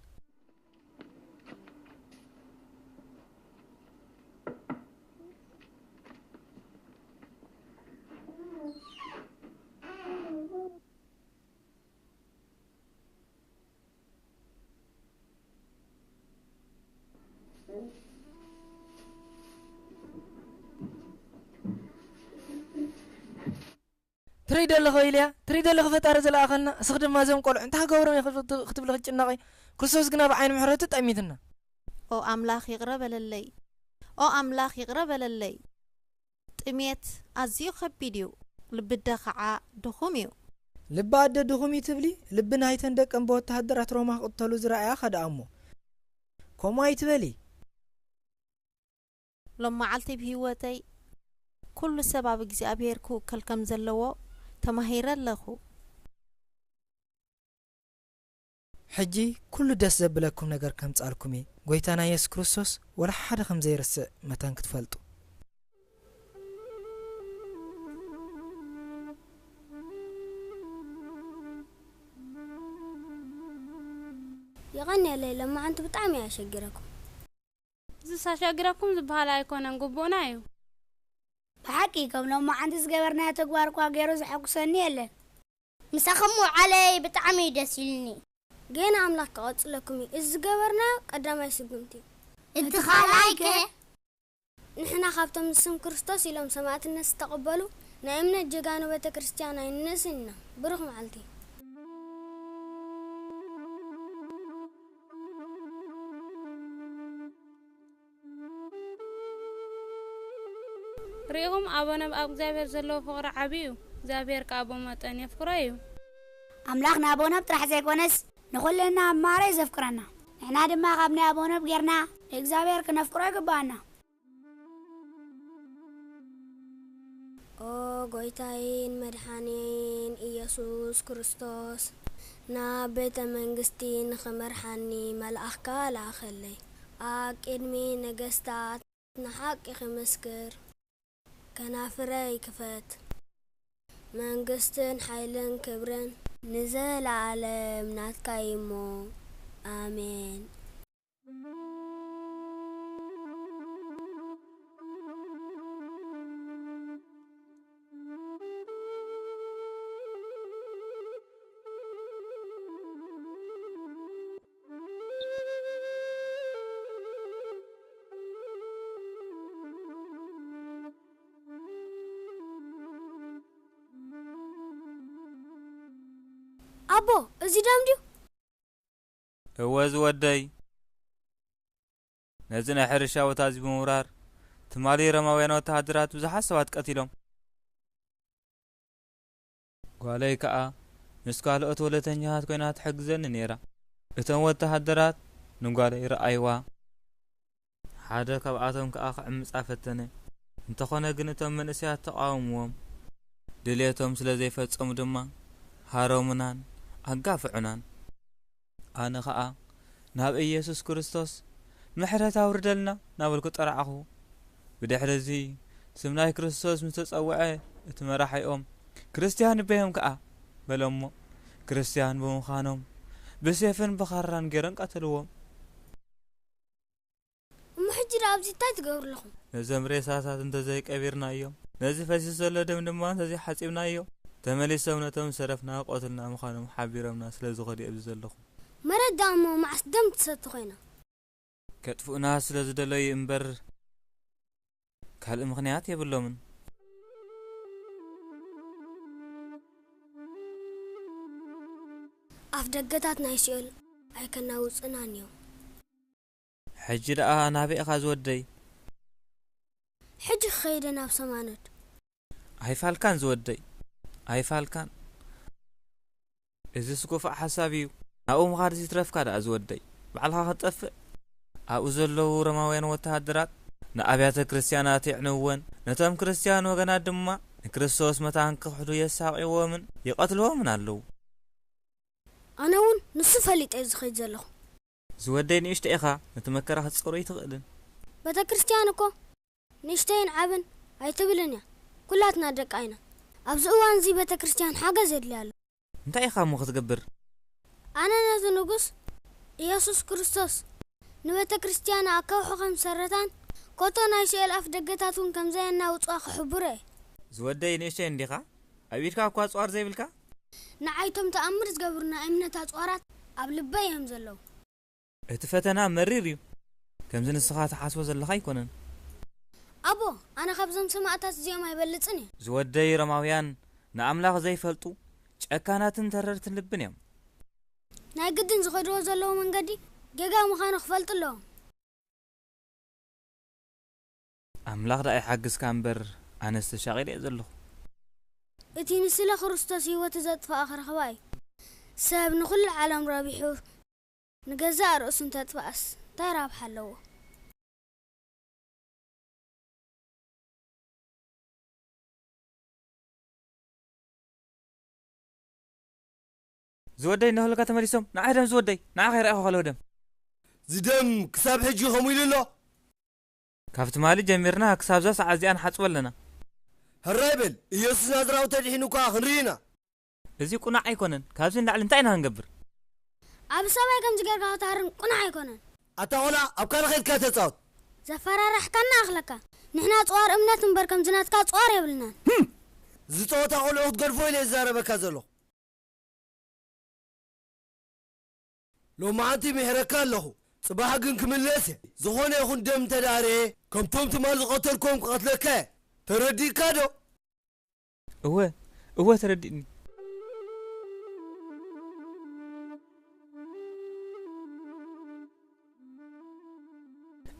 ትሪኢ ዶ ኣለኺ ኢልያ፣ ትሪኢ ዶ ኣለኺ ፈጣሪ ዝለኣኸልና፣ እስኺ ድማ እዞም ቆልዑ እንታይ ክገብሮም እየ ክትብሊ ክትጭነቒ፣ ክርስቶስ ግና ብዓይኒ ምሕረቱ ጠሚትና። ኦ ኣምላኽ ይቕረ በለለይ፣ ኦ ኣምላኽ ይቕረ በለለይ። ጥሜት ኣዝዩ ከቢድ እዩ፣ ልቢ ኣደ ኸዓ ድኹም እዩ። ልቢ ኣደ ድኹም እዩ ትብሊ? ልቢ ናይተን ደቀን ብወተሃደራት ሮማ ክቕተሉ ዝረኣያ ከ ደኣ እሞ ከምኡ ኣይትበሊ። ሎም መዓልቲ ብህይወተይ ኩሉ ሰብ ኣብ እግዚኣብሄር ክውከል ከም ዘለዎ ተማሂረ ኣለኹ። ሕጂ ኩሉ ደስ ዘብለኩም ነገር ከምጻልኩም እየ። ጎይታና የሱስ ክርስቶስ ወላ ሓደ ከም ዘይርስዕ መታን ክትፈልጡ። የቐንየለይ፣ ሎማዓንቲ ብጣዕሚ እየ ኣሸጊረኩም። እዝስ ኣሻግረኩም ዝበሃል ኣይኮነን፣ ግቡእና እዩ። ብሓቂ ከም ሎማዓንቲ ዝገበርናዮ ተግባር እኳ ገይሩ ዘሐጉሰኒ የለን። ምሳኹም ምውዓለይ ብጣዕሚ እዩ ደስ ኢሉኒ። ጌና ኣምላኽ ክቐጽለኩም እዩ። እዚ ዝገበርናዮ ቀዳማይ ስጉምቲ እዩ። እቲ ካልኣይ ከ? ንሕና ካብቶም ንስም ክርስቶስ ኢሎም ሰማእትነት ዝተቐበሉ ናይ እምነት ጀጋኑ ቤተ ክርስቲያን ኣይንንእስን ኢና። ብሩኽ መዓልቲ። ርኢኹም፣ ኣቦና ኣብ እግዚኣብሔር ዘለዎ ፍቕሪ ዓቢ እዩ። እግዚኣብሔር ከኣ ብኡ መጠን የፍቅሮ እዩ። ኣምላኽ ንኣቦና ጥራሕ ዘይኮነስ ንኹልና ኣብ ማራ እዩ ዘፍቅረና። ንሕና ድማ ካብ ናይ ኣቦና ጌርና ንእግዚኣብሔር ክነፍቅሮ ይግባኣና። ኦ ጎይታይን መድሓኒይን ኢየሱስ ክርስቶስ፣ ናብ ቤተ መንግስቲ ንኽመርሓኒ መልኣኽካ ለኣኸለይ። ኣብ ቅድሚ ነገስታት ንሓቂ ክምስክር፣ ከናፍረይ ክፈት። መንግስትን ሓይልን ክብርን ንዘለኣለም ናትካ እዩ እሞ፣ ኣሜን። ኣቦ፣ እዚ ደም ድዩ? እወ ዝወደይ፣ ነዚ ናይ ሕርሻ ቦታ እዚ ብምውራር ትማሊ ሮማውያን ወተሃደራት ብዙሓት ሰባት ቀቲሎም። ጓለይ ከኣ ምስ ካልኦት ወለተኛታት ኮይና ትሕግዘኒ ነይራ። እቶም ወተሃደራት ንጓለይ ረኣይዋ። ሓደ ካብኣቶም ከኣ ክዕምጻ ፈተነ። እንተኾነ ግን እቶም መንእሰያት ተቓወምዎም። ድልየቶም ስለ ዘይፈጸሙ ድማ ሃረሙናን ኣጋፍዑናን። ኣነ ኸኣ ናብ ኢየሱስ ክርስቶስ ምሕረት ኣውርደልና እናበልኩ ጠራዕኹ። ብድሕሪ እዚ ስም ናይ ክርስቶስ ምስ ተጸውዐ እቲ መራሒኦም ክርስትያን እበዮም ከኣ በሎሞ። ክርስትያን ብምዃኖም ብሴፍን ብኻራን ገይሮም ቀተልዎም። እሞ ሕጂ ደኣ ኣብዚ እንታይ ትገብሩ ኣለኹም? ነዞም ሬሳታት እንተዘይቀቢርናዮም፣ ነዚ ፈሲሱ ዘሎ ደም ድማ እንተዘይሓጺብናዮ፣ ተመሊሶም ነቶም ዝሰረፍና ቆትልና ምዃኖም ሓቢሮምና ስለ ዝኸዱ ኣብዚ ዘለኹ። መረት ደኣ እሞ መዓስ ደም ትሰቲ ኮይና? ከጥፍኡና ስለ ዝደለዩ እምበር ካልእ ምኽንያት የብሎምን። ኣፍ ደገታት ናይ ሲኦል ኣይከናውጽናን እዮም። ሕጂ ደኣ ናበይ ኢኻ ዝወደይ? ሕጂ ክኸይደ ናብ ሰማኖት። ኣይፋልካን ዝወደይ፣ ኣይፋልካን። እዚስ ክፉእ ሓሳብ እዩ። ናብኡ ምኻድ ዝትረፍካ ደኣ ዝወደይ፣ ባዕልኻ ክትጠፍእ። ኣብኡ ዘለዉ ሮማውያን ወተሃደራት ንኣብያተ ክርስትያናት የዕንወን፣ ነቶም ክርስትያን ወገናት ድማ ንክርስቶስ መታን ክኽሕዱ የሳቕይዎምን ይቐትልዎምን ኣለዉ። ኣነ እውን ንሱ ፈሊጠ ዝኸይድ ዘለኹ። ዝወደይ ንእሽቶ ኢኻ፣ ነቲ መከራ ክትጸሮ ኣይትኽእልን። ቤተ ክርስትያን እኮ ንእሽተይን ዓብን ኣይትብልን እያ። ኩላትና ደቃ ኢና። ኣብዚ እዋን እዚ ቤተ ክርስትያን ሓገዝ የድልያ ኣሎ። እንታይ ኢኻ እሞ ክትገብር? ኣነ ነቲ ንጉስ ኢየሱስ ክርስቶስ ንቤተ ክርስትያና ኣካውሑ ከም ዝሰረታን ኮቶ ናይ ሲኦል ኣፍ ደገታት እውን ከም ዘየናውጽዋ ክሕብሮ እየ። ዝወደይ ንእሽተይ እንዲኻ? ኣብ ኢድካ እኳ ጽዋር ዘይብልካ? ንዓይ እቶም ተኣምር ዝገብሩ ናይ እምነት ኣጽዋራት ኣብ ልበይ እዮም ዘለዉ። እቲ ፈተና መሪር እዩ። ከምዚ ንስኻ ትሓስቦ ዘለኻ ኣይኮነን። ኣቦ፣ ኣነ ካብዞም ሰማእታት እዚኦም ኣይበልጽን እየ። ዝወደይ ሮማውያን ንኣምላኽ ዘይፈልጡ ጨካናትን ተረርትን ልብን እዮም። ናይ ግድን ዝኸድዎ ዘለዉ መንገዲ ጌጋ ምዃኑ ክፈልጡ ኣለዎም። ኣምላኽ ደኣ ይሓግዝካ እምበር ኣነስ ተሻቒለ እየ ዘለኹ። እቲ ንስለ ክርስቶስ ህይወቱ ዘጥፍኣ ክረኽባ እዩ። ሰብ ንኹሉ ዓለም ረቢሑ ንገዛእ ርእሱ እንተጥፍኣስ እንታይ ረብሓ ኣለዎ? ዝወደይ እነሆ ለካ ተመሊሶም። ንዓይ ደም ዝወደይ፣ ንዓኻ ይረኣኹ ከለኹ ደም። ዝደም ክሳብ ሕጂ ከምኡ ኢሉ ኣሎ። ካብ ትማሊ ጀሚርና ክሳብ እዛ ሰዓት እዚኣ ንሓጽቦ ኣለና። ሕራይ በል፣ ኢየሱስ ናዝራዊ ተድሒኑ እኳ ክንርኢ ኢና። እዚ ቁኑዕ ኣይኮነን። ካብዚ ንላዕሊ እንታይ ኢና ክንገብር? ኣብ ሰብኣይ ከምዚ ጌርካ ክትሃርም ቁኑዕ ኣይኮነን። ኣታ ቆልዓ፣ ኣብ ካልእ ኸይድካ ተጻወት። ዘፈራራሕካና ኣኽለካ። ንሕና ጽዋር እምነት እምበር ከምዚ ናትካ ጽዋር የብልናን። ህም! እዚ ጸወታ ቆልዑ ክትገድፎ ኢለ ዝዛረበካ ዘለኹ። ሎማዓንቲ ምሕረካ ኣለኹ፣ ጽባሕ ግን ክምለስ እየ። ዝኾነ ይኹን ደም እንተ ደኣ ርኤ፣ ከምቶም ትማል ዝቐተልኮም ክቐትለካ እየ። ተረዲእካ ዶ? እወ፣ እወ ተረዲእኒ።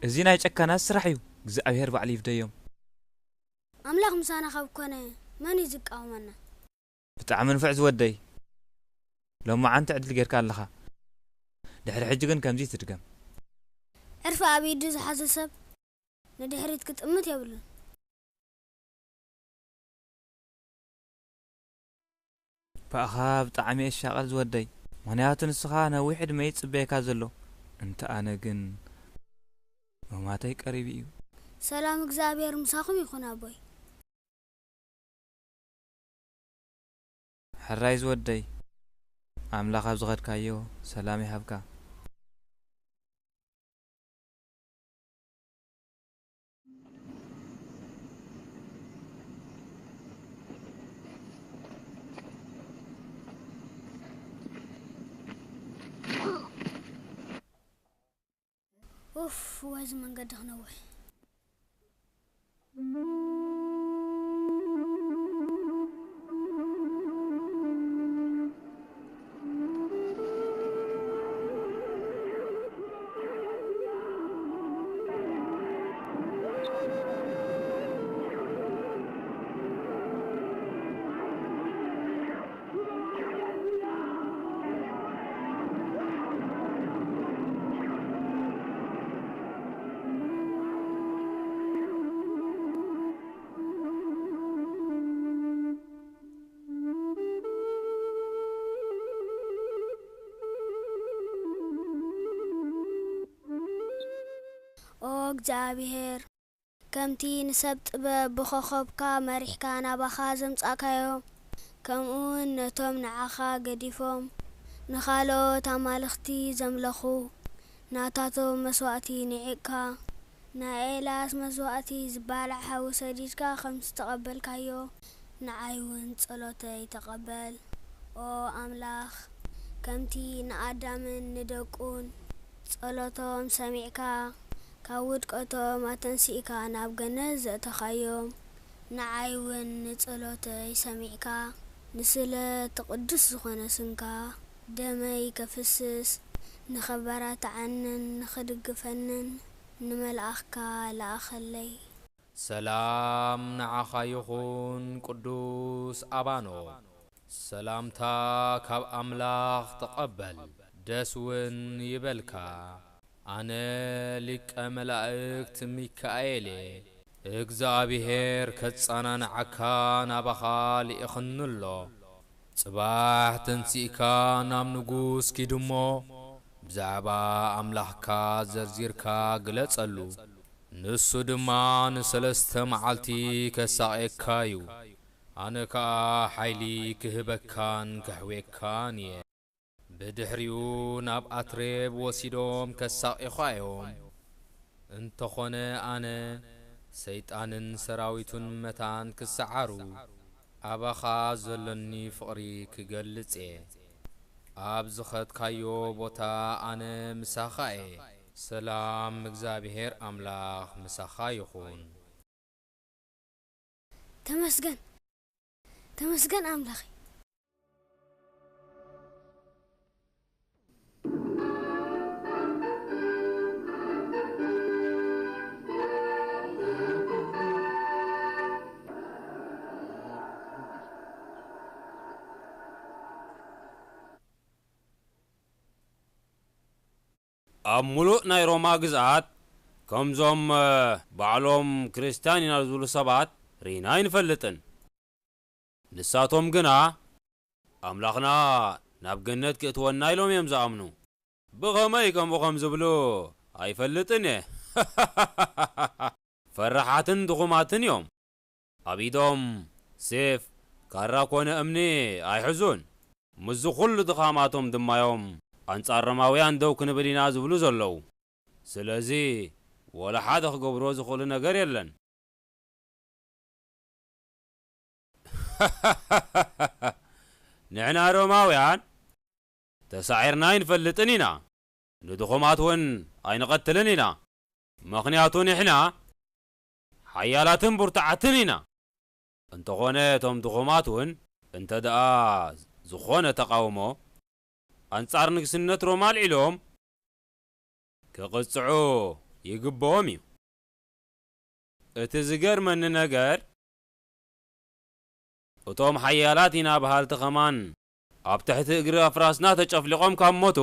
እዚ ናይ ጨካናት ስራሕ እዩ፣ እግዚኣብሔር ባዕሉ ይፍደዮም። ኣምላኽ ምሳና ካብ ኮነ መን እዩ ዝቃወመና? ብጣዕሚ ንፉዕ ዝወደይ። ሎማዓንቲ ዕድል ጌርካ ኣለኻ። ድሕሪ ሕጂ ግን ከምዚ ትድገም። ዕርፊ ኣብ ኢዱ ዝሓዘ ሰብ ንድሕሪት ክጥምት የብሉን። ባእኻ ብጣዕሚ እየ ሻቐል ዝወደይ። ምኽንያቱ ንስኻ ነዊሕ ዕድመ እዩ ዝጽበየካ ዘሎ። እንተ ኣነ ግን መማተይ ቀሪቡ እዩ። ሰላም እግዚኣብሔር ምሳኹም ይኹን ኣቦይ። ሕራይ ዝወደይ፣ ኣምላኽ ኣብ ዝኸድካዮ ሰላም ይሃብካ። ኡፍ፣ ዋይ እዚ መንገዲ ክነውሕ። ኦ እግዚኣብሔር፣ ከምቲ ንሰብ ጥበብ ብኾኸብካ መሪሕካ ናባኻ ዘምጻእካዮ፣ ከምኡውን ነቶም ንዓኻ ገዲፎም ንኻልኦት ኣማልኽቲ ዘምለኹ፣ ናታቶም መስዋእቲ ንዒቕካ፣ ናይ ኤልያስ መስዋእቲ ዝበልዕ ሓዊ ሰዲድካ ከም ዝተቐበልካዮ፣ ንዓይ እውን ጸሎተይ ተቐበል። ኦ ኣምላኽ፣ ከምቲ ንኣዳምን ንደቁን ጸሎቶም ሰሚዕካ፣ ካብ ውድቀቶም ኣተንሲእካ ናብ ገነት ዘእተኻዮም፣ ንዓይ እውን ንጸሎተይ ሰሚዕካ፣ ንስለ እቲ ቅዱስ ዝኾነ ስምካ ደመይ ከፍስስ፣ ንኸበራትዓንን ንኽድግፈንን ንመልኣኽካ ለኣኸለይ። ሰላም ንዓኻ ይኹን ቅዱስ ኣባኖ። ሰላምታ ካብ ኣምላኽ ተቐበል፣ ደስ እውን ይበልካ። ኣነ ሊቀ መላእክት ሚካኤል እየ። እግዚኣብሔር ከጸናንዓካ ናባኻ ልኢኽኒ ኣሎ። ጽባሕ ተንሲእካ ናብ ንጉስ ኪድ እሞ ብዛዕባ ኣምላኽካ ዘርዚርካ ግለጸሉ። ንሱ ድማ ንሰለስተ መዓልቲ ከሳቕየካ እዩ። ኣነ ከኣ ሓይሊ ክህበካን ከሕውየካን እየ። ብድሕሪኡ ናብ ኣትሬብ ወሲዶም ከሳቕዩኻ እዮም። እንተኾነ ኣነ፣ ሰይጣንን ሰራዊቱን መታን ክሰዓሩ፣ ኣባኻ ዘሎኒ ፍቕሪ ክገልጽ እየ። ኣብ ዝኸድካዮ ቦታ ኣነ ምሳኻ እየ። ሰላም እግዚኣብሔር ኣምላኽ ምሳኻ ይኹን። ተመስገን፣ ተመስገን ኣምላኸይ። ኣብ ምሉእ ናይ ሮማ ግዝኣት ከምዞም፣ እ፣ ባዕሎም ክርስትያን ኢና ዝብሉ ሰባት ርኢና ኣይንፈልጥን። ንሳቶም ግና ኣምላኽና ናብ ገነት ክእትወና ኢሎም እዮም ዝኣምኑ። ብኸመይ ከምኡ ከም ዝብሉ ኣይፈልጥን እየ። ፈራሓትን ድኹማትን እዮም። ኣብ ኢዶም ሴፍ፣ ካራ ኮነ እምኒ ኣይሕዙን። ምስዚ ኹሉ ድኻማቶም ድማ እዮም ኣንጻር ሮማውያን ደው ክንብል ኢና ዝብሉ ዘለዉ። ስለዚ ወላ ሓደ ክገብርዎ ዝኽእሉ ነገር የለን። ንሕና ሮማውያን ተሳዒርና ኣይንፈልጥን ኢና፣ ንድኹማት እውን ኣይንቐትልን ኢና። ምኽንያቱ ንሕና ሓያላትን ብርቱዓትን ኢና። እንተኾነ እቶም ድኹማት እውን እንተ ደኣ ዝኾነ ተቓውሞ ኣንጻር ንግስነት ሮማ ኣልዒሎም ክቕጽዑ ይግብኦም እዩ። እቲ ዝገርመኒ ነገር፣ እቶም ሓያላት ኢና በሃልቲ ኸማን ኣብ ትሕቲ እግሪ ኣፍራስና ተጨፍሊቖም ካብ ሞቱ፣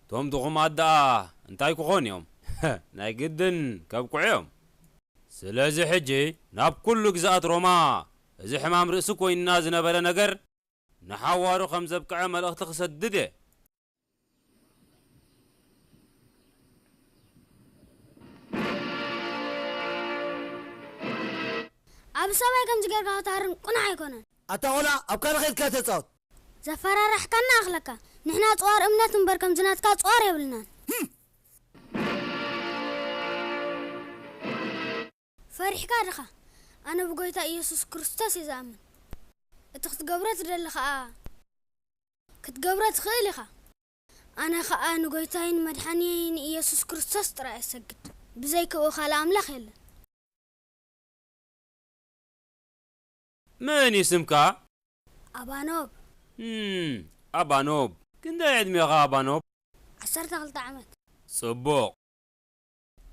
እቶም ድኹማት ደኣ እንታይ ክኾኑ እዮም? ናይ ግድን ከብቅዑ እዮም። ስለዚ ሕጂ ናብ ኩሉ ግዝኣት ሮማ እዚ ሕማም ርእሲ ኮይንና ዝነበረ ነገር ንሓዋሩ ከም ዘብቅዐ መልእኽቲ ክሰድድ እየ። ኣብ ሰማይ ከምዚ ጌርካ ክትሃርም ቅኑዕ ኣይኮነን። ኣታ ቆልዓ ኣብ ካልእ ከይድካ ተጻወት። ዘፈራርሕካና ኣኽለካ። ንሕና ጽዋር እምነት እምበር ከምዚ ናትካ ጽዋር የብልናን። ፈሪሕካ ዲኻ? ኣነ ብጎይታ ኢየሱስ ክርስቶስ እየ ዝኣምን። እቲ ክትገብሮ ትደሊ ኸኣ ክትገብሮ ትኽእል ኢኻ። ኣነ ኸኣ ንጎይታይን መድሓኒየይን ኢየሱስ ክርስቶስ ጥራይ እሰግድ። ብዘይክኡ ካልእ ኣምላኽ የለን። መን እዩ ስምካ? ኣባኖብ። እም፣ ኣባኖብ። ክንደይ ዕድሜኻ ኣባኖብ? ዓሰርተ ክልተ ዓመት። ጽቡቕ።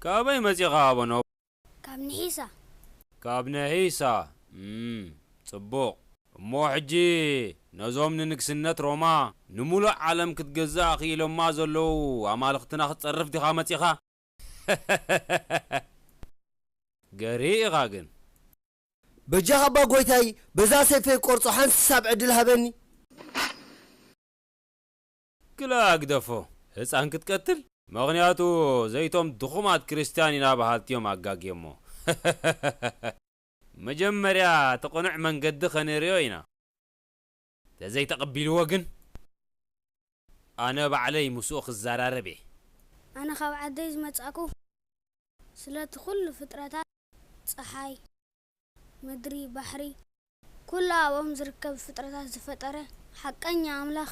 ካበይ መጺኻ ኣባኖብ? ካብ ንሒሳ። ካብ ነሒሳ። እም፣ ጽቡቕ። እሞ ሕጂ ነዞም ንንግስነት ሮማ ንምሉእ ዓለም ክትገዝእ ኣኽኢሎማ ዘለዉ ኣማልኽትና ክትጸርፍ ዲኻ መጺኻ? ገርሂ ኢኻ ግን። በጃኻ እባ ጎይታይ በዛ ሰይፈይ ክቆርጾ ሓንሳብ ዕድል ሃበኒ። ክላ ግደፎ፣ ህፃን ክትቀትል? ምኽንያቱ ዘይቶም ድኹማት ክርስትያን ኢና በሃልቲ እዮም ኣጋግዮሞ። መጀመርያ እቲ ቅኑዕ መንገዲ ከነርእዮ ኢና። ተዘይተቐቢልዎ ግን ኣነ ባዕለይ ምስኡ ክዘራረብ እየ። ኣነ ካብ ዓደይ ዝመጻእኩ ስለቲ ኩሉ ፍጥረታት፣ ጸሓይ፣ ምድሪ፣ ባሕሪ፣ ኩሉ ኣብኦም ዝርከብ ፍጥረታት ዝፈጠረ ሓቀኛ ኣምላኽ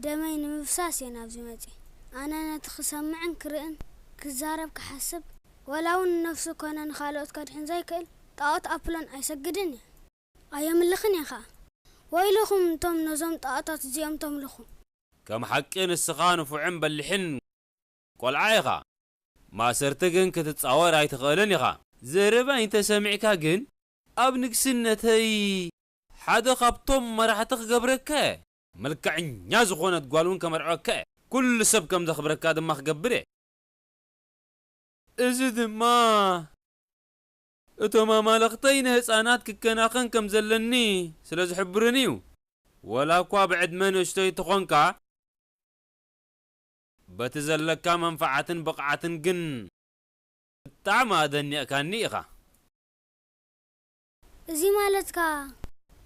ደመይ ንምፍሳስ እየ ናብዚ መጺእ። ኣነ ነቲ ክሰምዕን ክርእን ክዛረብ ክሓስብ ወላ እውን ንነፍሱ ኮነ ንኻልኦት ከድሕን ዘይክእል ጣኦት ኣፕሎን ኣይሰግድን እየ። ኣየምልኽን እየ ኸኣ። ወይልኹም እቶም ነዞም ጣኦታት እዚኦም ተምልኹ። ከም ሓቂ ንስኻ ንፉዕን በሊሕን ቆልዓ ኢኻ። ማእሰርቲ ግን ክትጻወር ኣይትኽእልን ኢኻ። ዘረባይ እንተሰሚዕካ ግን ኣብ ንግስነተይ ሓደ ካብቶም መራሕቲ ክገብረካ እየ። መልክዐኛ ዝኾነት ጓል እውን ከመርዕወካ እየ። ኩሉ ሰብ ከም ዘኽብረካ ድማ ክገብር እየ። እዚ ድማ እቶም ኣማልኽተይ ንህፃናት ክከናኸን ከም ዘለኒ ስለ ዝሕብርኒ እዩ። ወላ እኳ ብዕድመ ንእሽቶይ ተኾንካ፣ በቲ ዘለካ መንፍዓትን ብቕዓትን ግን ብጣዕሚ ኣደኒቕካኒ ኢኻ። እዚ ማለት ከኣ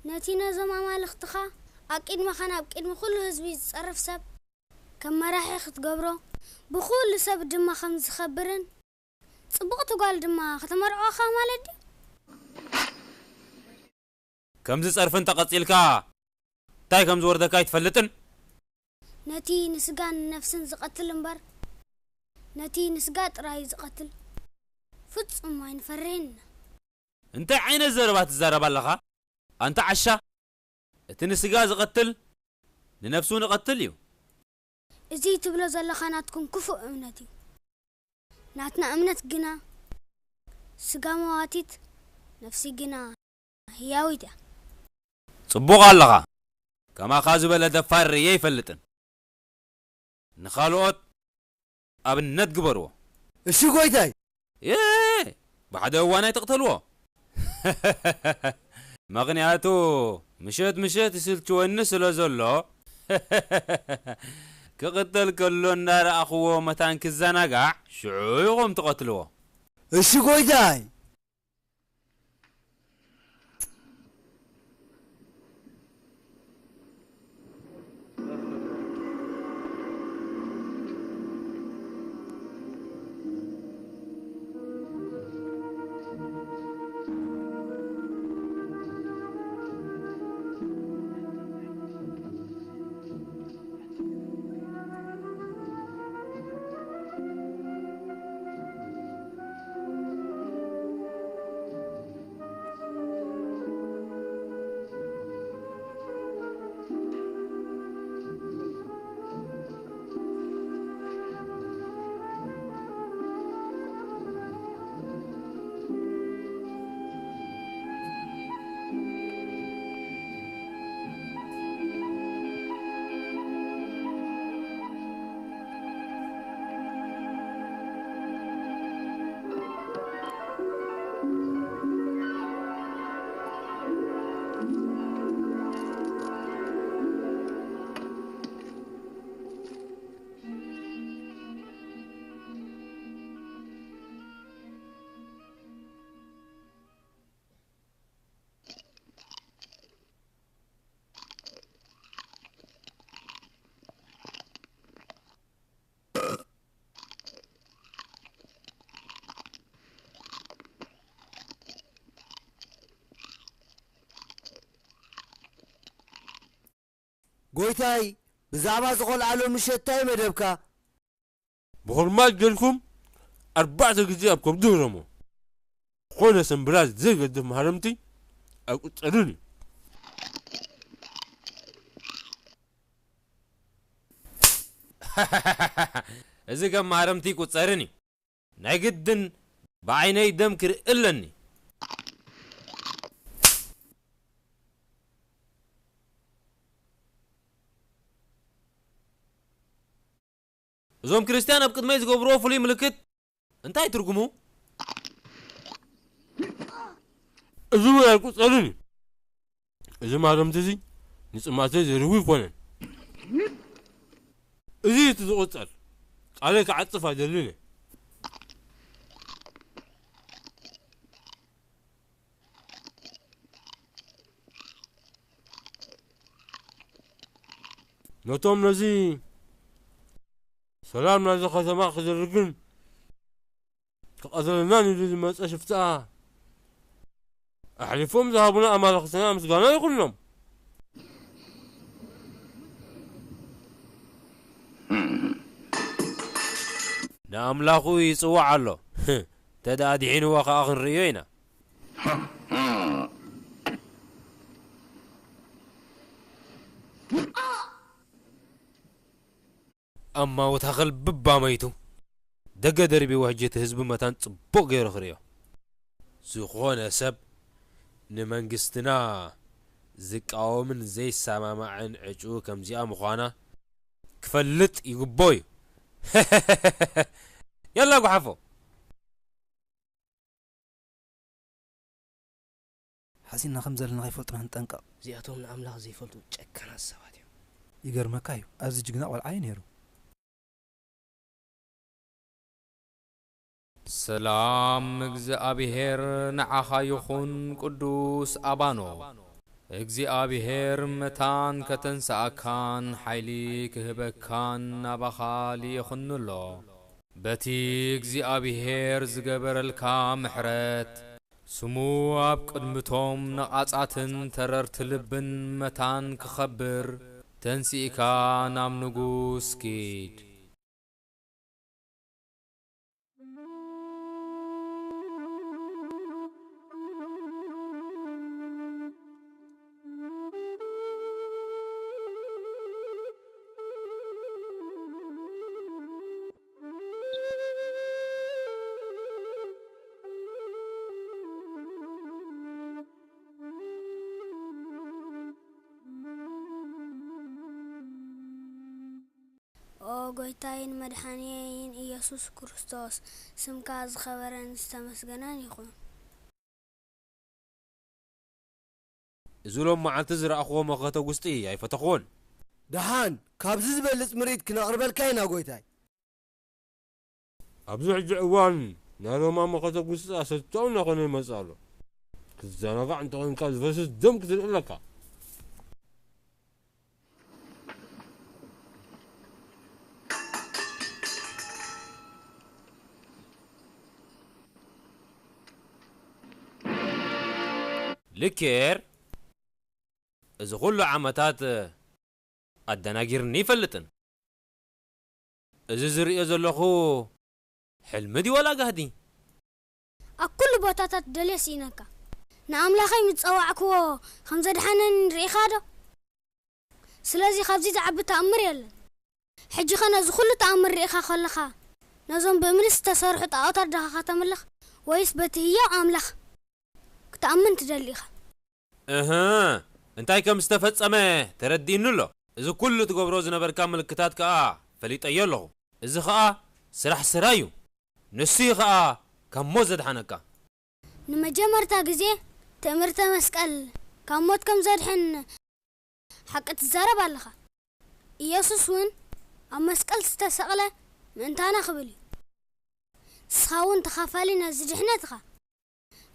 ነቲ ነዞም ኣማልኽትኻ ኣቂድመኻን ኣብ ቅድሚ ኩሉ ህዝቢ ዝጸርፍ ሰብ ከም መራሒ ክትገብሮ፣ ብኹሉ ሰብ ድማ ከም ዝኸብርን ጽቡቕቲ ጓል ድማ ከተመርዕወኻ ማለት ድዩ? ከምዚ ጸርፊ እንተቐጺልካ እንታይ ከም ዝወርደካ ኣይትፈልጥን? ነቲ ንስጋን ንነፍስን ዝቐትል እምበር ነቲ ንስጋ ጥራይ ዝቐትል ፍጹም ኣይንፈርህን ኢና። እንታይ ዓይነት ዘረባ ትዛረብ ኣለኻ? ኣንታ ዓሻ፣ እቲ ንስጋ ዝቐትል ንነፍሱ እውን ይቐትል እዩ። እዚ ትብሎ ዘለኻ ናትኩም ክፉእ እምነት እዩ። ናትና እምነት ግና ስጋ መዋቲት፣ ነፍሲ ግና ህያዊት እያ። ጽቡቕ ኣለኻ። ከማኻ ዝበለ ደፋር ርእየ ኣይፈልጥን። ንኻልኦት ኣብነት ግበርዎ። እሺ ጎይታይ። እ ብሓደ እዋን ኣይትቕተልዎ። ምኽንያቱ ምሸት ምሸት ይስልችወኒ ስለ ዘሎ ክቕተል ከሎ እናረኣኽዎ መታን ክዘናጋዕ ሽዑ ኢኹም ትቐትልዎ። እሺ ጎይታይ። ጎይታይ፣ ብዛዕባ ዝቖልዓ ሎሚ ሸታይ መደብካ። ብኹርማጅ ጌርኩም ኣርባዕተ ግዜ ኣብ ከብዱ ህረሞ። ዝኾነ ሰምብራት ዘይገድፍ ማህረምቲ ኣይቁጸርን እዩ። እዚ ከም ማህረምቲ ይቁጸርን እዩ። ናይ ግድን ብዓይነይ ደም ክርኢ ኣለኒ። እዞም ክርስትያን ኣብ ቅድመይ ዝገብርዎ ፍሉይ ምልክት እንታይ ትርጉሙ? እዚ እውን ኣይቁጸርን እዩ። እዚ ማረምቲ እዚ ንጽማተይ ዘርዊ ኣይኮነን። እዚ እቲ ዝቁጸር። ቃለይ ክዓጽፍ ኣይደልን እየ። ነቶም ነዚ ሰላም ናይዚ ከተማ ክዝርግን ክቐትለናን ኢሉ ዝመጸ ሽፍታ ኣሕሊፎም ዝሃቡና ኣማልኽትና ምስጋና ይኹኖም። ንኣምላኹ ይጽዋዕ ኣሎ። እንተ ደኣ ኣድሒንዎ ኸኣ ክንርእዮ ኢና። ኣማውት ሃኸል ብባመይቱ ደገ ደርቢዎ። ሕጂ እቲ ህዝቢ መታን ጽቡቕ ገይሩ ክርእዮ። ዝኾነ ሰብ ንመንግስትና ዝቃወምን ዘይሰማማዕን ዕጩ ከምዚኣ ምዃና ክፈልጥ ይግቦ እዩ። ያላ ጓሓፎ። ሓሲና ከም ዘለና ከይፈልጡና ንጠንቀቕ። እዚኣቶም ንኣምላኽ ዘይፈልጡ ጨካናት ሰባት እዮም። ይገርመካ እዩ፣ ኣዚ ጅግና ቆልዓ እዩ ነይሩ። ሰላም እግዚኣብሔር ንዓኻ ይኹን ቅዱስ ኣባኖ። እግዚኣብሔር መታን ከተንስኣካን ሓይሊ ክህበካን ናባኻ ልኢኹኒ ኣሎ። በቲ እግዚኣብሔር ዝገበረልካ ምሕረት፣ ስሙ ኣብ ቅድሚቶም ነቓጻትን ተረርቲ ልብን መታን ክኸብር፣ ተንሲእካ ናብ ንጉስ ኪድ። ኦ ጎይታይን መድሓንየይን ኢየሱስ ክርስቶስ፣ ስምካ ዝኸበረን ዝተመስገነን ይኹን። እዚ ሎም መዓልቲ ዝረኣኽዎ መኸተ ጉስጢ ኣይፈተኽዎን። ደሓን፣ ካብዚ ዝበልጽ ምርኢት ክነቕርበልካ ኢና ጎይታይ። ኣብዚ ሕጂ እዋን ናይ ሮማ መኸተ ጉስጢ ኣሰልቻዊ እናኾነ ይመጽእ ኣሎ። ክትዘናጋዕ እንተኾይንካ ዝፈስስ ደም ክትርኢ ኣለካ። ልኬር፣ እዚ ኹሉ ዓመታት ኣደናጊርኒ ይፈልጥን። እዚ ዝርእዮ ዘለኹ ሕልሚ ድዩ ዋላ ጋህዲ? ኣብ ኩሉ ቦታታት ደልየ ስኢነካ። ንኣምላኸይ ምስ ጸዋዕክዎ ከም ዘድሓነኒ ርኢኻ ዶ? ስለዚ ካብዚ ዝዓቢ ተኣምር የለን። ሕጂኸ ነዚ ኩሉ ተኣምር ርኢኻ ከለኻ፣ ነዞም ብእምኒ ዝተሰርሑ ጣኦታት ዲኻ ከተምልኽ፣ ወይስ በቲ ህያው ኣምላኽ ክትኣምን ትደሊ ኢኻ? እህ፣ እንታይ ከም ዝተፈጸመ ተረዲእኒ ኣሎ። እዚ ኩሉ ትገብሮ ዝነበርካ ምልክታት ከኣ ፈሊጠዮ ኣለኹ። እዚ ኸኣ ስራሕ ሰራይ እዩ። ንሱ እዩ ኸኣ ካብ ሞት ዘድሓነካ። ንመጀመርታ ግዜ ትእምርተ መስቀል ካብ ሞት ከም ዘድሕን ሓቂ ትዛረብ ኣለኻ። ኢየሱስ እውን ኣብ መስቀል ዝተሰቕለ ምእንታና ክብል እዩ። ንስኻ እውን ተኻፋሊ ናይዚ ድሕነት ኢኻ።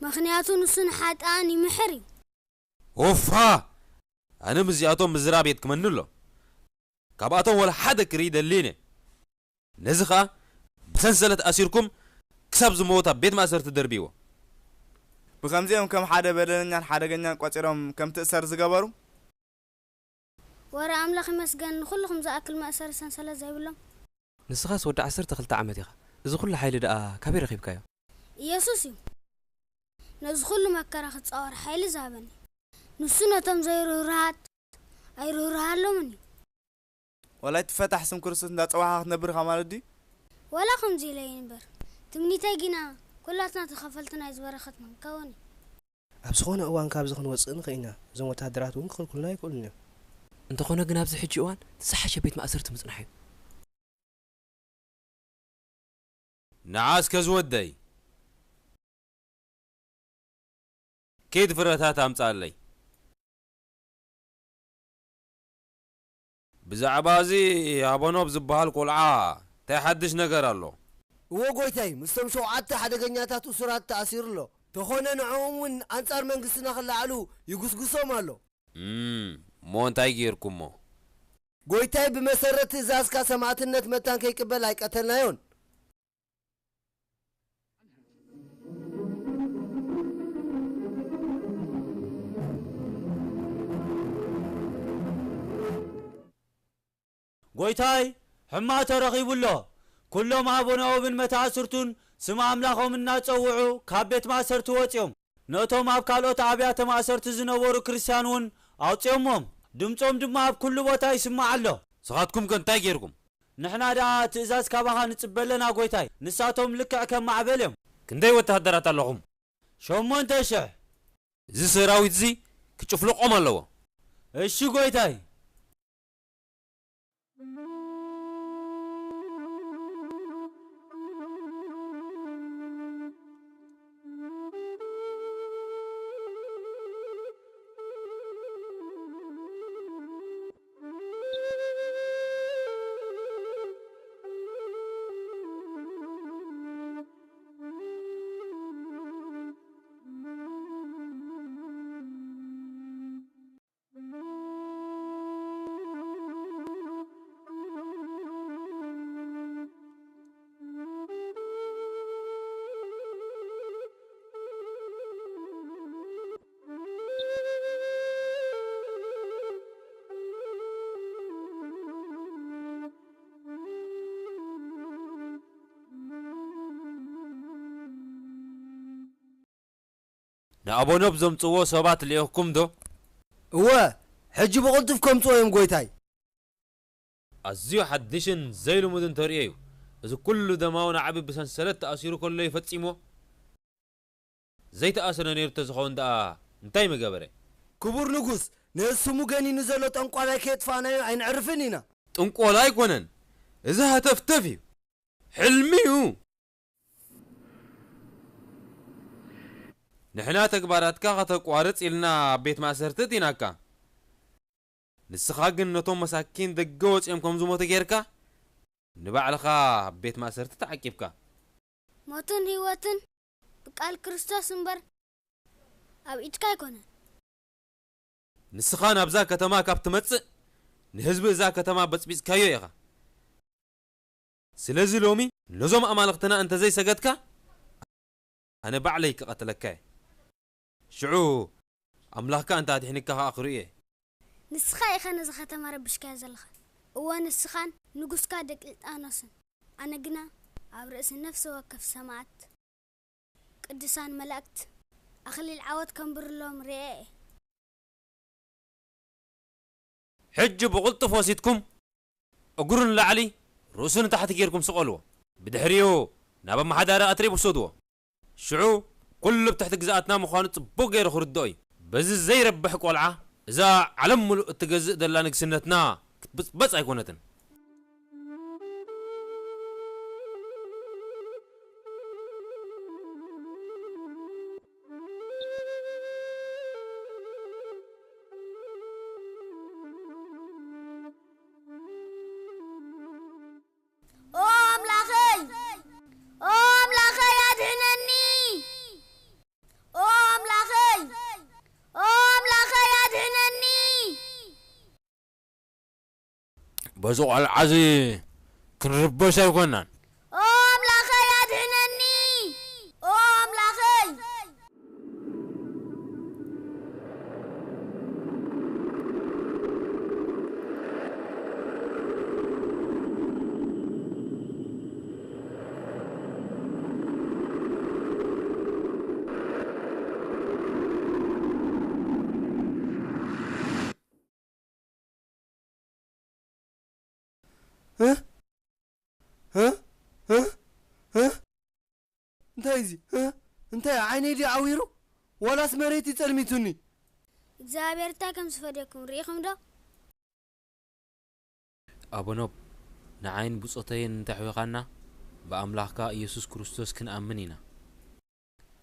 ምኽንያቱ ንሱ ንሓጥኣን ይምሕር እዩ። ኦፋ! ኣነ ምስዚኣቶም ምዝራብ የድክመኒ ኣሎ። ካብኣቶም ወላ ሓደ ክርኢ ደልየ። ነዚ ኸኣ ብሰንሰለት ኣሲርኩም ክሳብ ዝመውት ኣብ ቤት ማእሰርቲ ደርብይዎ። ብኸምዚኦም ከም ሓደ በደለኛን ሓደገኛን ቆጺሮም ከም ትእሰር ዝገበሩ? ወረ ኣምላኽ ይመስገን፣ ንኹልኹም ዝኣክል መእሰሪ ሰንሰለት ዘይብሎም። ንስኻስ ወዲ ዓሰርተ ክልተ ዓመት ኢኻ። እዚ ኩሉ ሓይሊ ደኣ ካበይ ረኺብካዮ? ኢየሱስ እዩ ነዚ ኩሉ መከራ ክጻወር ሓይሊ ዝሃበኒ። ንሱ ነቶም ዘይርህሩሃት ኣይርህርሃሎምን እዩ። ዋላ ኣይትፈታሕ፣ ስም ክርስቶስ እንዳጸዋዕኻ ክትነብር ኢኻ ማለት ድዩ? ዋላ ከምዚ ኢለ እየ እምበር፣ ትምኒተይ ግና ኩላትና ተኻፈልቲ ናይዚ በረኸት ንክንከውን እዩ። ኣብ ዝኾነ እዋን ካብዚ ክንወጽእ ንኽእል ኢና። እዞም ወተሃደራት እውን ክኽልኩልና ኣይክእሉን እዮም። እንተኾነ ግን ኣብዚ ሕጂ እዋን እቲ ዝሓሸ ቤት ማእሰርቲ ምጽናሕ እዩ። ንዓ እስከ ዝወደይ፣ ኪድ ፍረታት ኣምጻለይ። ብዛዕባ እዚ ኣቦኖብ ዝበሃል ቆልዓ እንታይ ሓድሽ ነገር ኣሎ? እወ ጎይታይ፣ ምስቶም ሸውዓተ ሓደገኛታት እሱራት ተኣሲሩ ኣሎ። ተኾነ ንዕኦም እውን ኣንጻር መንግስትና ክለዓሉ ይጉስጉሶም ኣሎ። እም፣ እሞ እንታይ ጌርኩሞ? ጎይታይ፣ ብመሰረት ትእዛዝካ ሰማዕትነት መታን ከይቅበል ኣይቀተልናዮን። ጎይታይ፣ ሕማቕ ተረኺቡ ኣሎ። ኩሎም ኣቡነ ኦብን መታእስርቱን ስም ኣምላኾም እናጸውዑ ካብ ቤት ማእሰርቲ ወጺኦም። ነቶም ኣብ ካልኦት ኣብያተ ማእሰርቲ ዝነበሩ ክርስትያን እውን ኣውጺኦሞም። ድምጾም ድማ ኣብ ኩሉ ቦታ ይስማዕ ኣሎ። ንስኻትኩም ከ እንታይ ጌርኩም? ንሕና ደኣ ትእዛዝ ካባኻ ንጽበ ኣለና ጎይታይ። ንሳቶም ልክዕ ከም ማዕበል እዮም። ክንደይ ወተሃደራት ኣለኹም? ሸሞንተ ሽሕ። እዚ ሰራዊት እዚ ክጭፍልቖም ኣለዎ። እሺ ጎይታይ። ንኣቦኖብ ዘምጽዎ ሰባት ልኢኽኩም ዶ? እወ፣ ሕጂ ብቕልጡፍ ከምጽዎ እዮም፣ ጎይታይ። ኣዝዩ ሓድሽን ዘይልሙድን ተርእዮ እዩ። እዚ ኩሉ ደማዊ ናዕቢ ብሰንሰለት ተኣሲሩ ከሎ እዩ ፈጺምዎ። ዘይተኣሰረ ነይሩ እንተዝኸውን ደኣ እንታይ ምገበረ? ክቡር ንጉስ፣ ነዚ ስሙ ገኒኑ ዘሎ ጠንቋላይ ከየጥፋእናዮ ኣይነዕርፍን ኢና። ጥንቆላ ኣይኮነን፣ እዚ ሃተፍተፍ እዩ። ሕልሚ እዩ። ንሕና ተግባራትካ ከተቋርጽ ኢልና ኣብ ቤት ማእሰርቲ እቲናካ። ንስኻ ግን ነቶም መሳኪን ደገ ወጺኦም ከም ዝሞቱ ጌርካ፣ ንባዕልኻ ኣብ ቤት ማእሰርቲ ተዓቂብካ። ሞትን ህይወትን ብቃል ክርስቶስ እምበር ኣብ ኢድካ ኣይኮነን። ንስኻ ናብዛ ከተማ ካብ ትመጽእ፣ ንህዝቢ እዛ ከተማ በጽቢጽካዮ ኢኻ። ስለዚ ሎሚ ነዞም ኣማልኽትና እንተዘይሰገድካ፣ ኣነ ባዕለይ ክቐትለካ እየ። ሽዑ ኣምላኽካ እንተ ኣድሒንካ ኸኣ ክርኢ እየ። ንስኻ ኢኻ ነዛ ከተማ ረቢሽካያ ዘለኻ። እወ፣ ንስኻን ንጉስካ ደቂልጣኖስን። ኣነ ግና ኣብ ርእሲ ነፍሲ ወከፍ ሰማዕት ቅዱሳን መላእክት ኣኽሊል ዓወት ከንብርሎም ርእየ እየ። ሕጂ ብቕልጡፍ ወሲድኩም እግሩ ንላዕሊ ርእሱ ንታሕቲ ጌርኩም ስቐልዎ። ብድሕሪኡ ናብ ኣመሓዳሪ ኣትሪብ ውሰድዎ። ሽዑ ኩሉ ኣብ ትሕቲ ግዝኣትና ምዃኑ ጽቡቕ ገይሩ ክርድኦ እዩ። በዚ ዘይረብሕ ቆልዓ እዛ ዓለም ምሉእ እትገዝእ ዘላ ንግስነትና ክትብጽበጽ ኣይኮነትን። ኦ ኣምላኸይ፣ ኦ ኣምላኸይ ኣድሕነኒ። ኦ ኣምላኸይ፣ ኦ ኣምላኸይ ኣድሕነኒ። በዚ ቆልዓ እዚ ክንርበሽ ኣይኮናን። ኦ ኣምላኸይ ኣድሕነኒ። ኦ ኣምላኸይ። እ? እ? እ? እ? እንታይ እዚ? እ? እንታይ ዓይነይ ድዩ ዓዊሩ? ዋላስ መሬት እዩ ጸልሚቱኒ? እግዚኣብሔር እንታይ ከም ዝፈደየኩም ርኢኹም ዶ? ኣቦኖብ፣ ንዓይን ብጾተይን እንተሕዊኻና፣ ብኣምላኽካ ኢየሱስ ክርስቶስ ክንኣምን ኢና።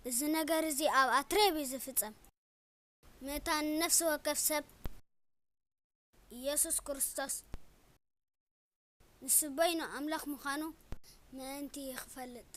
እዚ ነገር እዚ ኣብ ኣትሬብ እዩ ዝፍጸም። ምእንታን ነፍሲ ወከፍ ሰብ ኢየሱስ ክርስቶስ ንሱ በይኑ ኣምላኽ ምዃኑ ምእንቲ ክፈልጥ።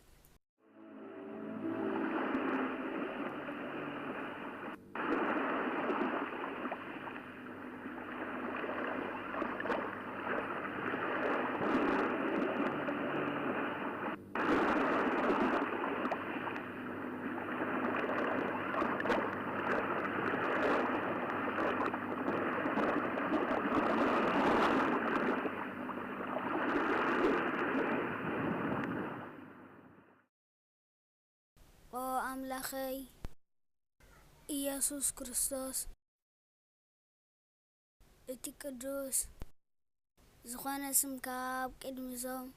ኦ ኣምላኸይ ኢየሱስ ክርስቶስ፣ እቲ ቅዱስ ዝኾነ ስምካ ኣብ ቅድሚ እዞም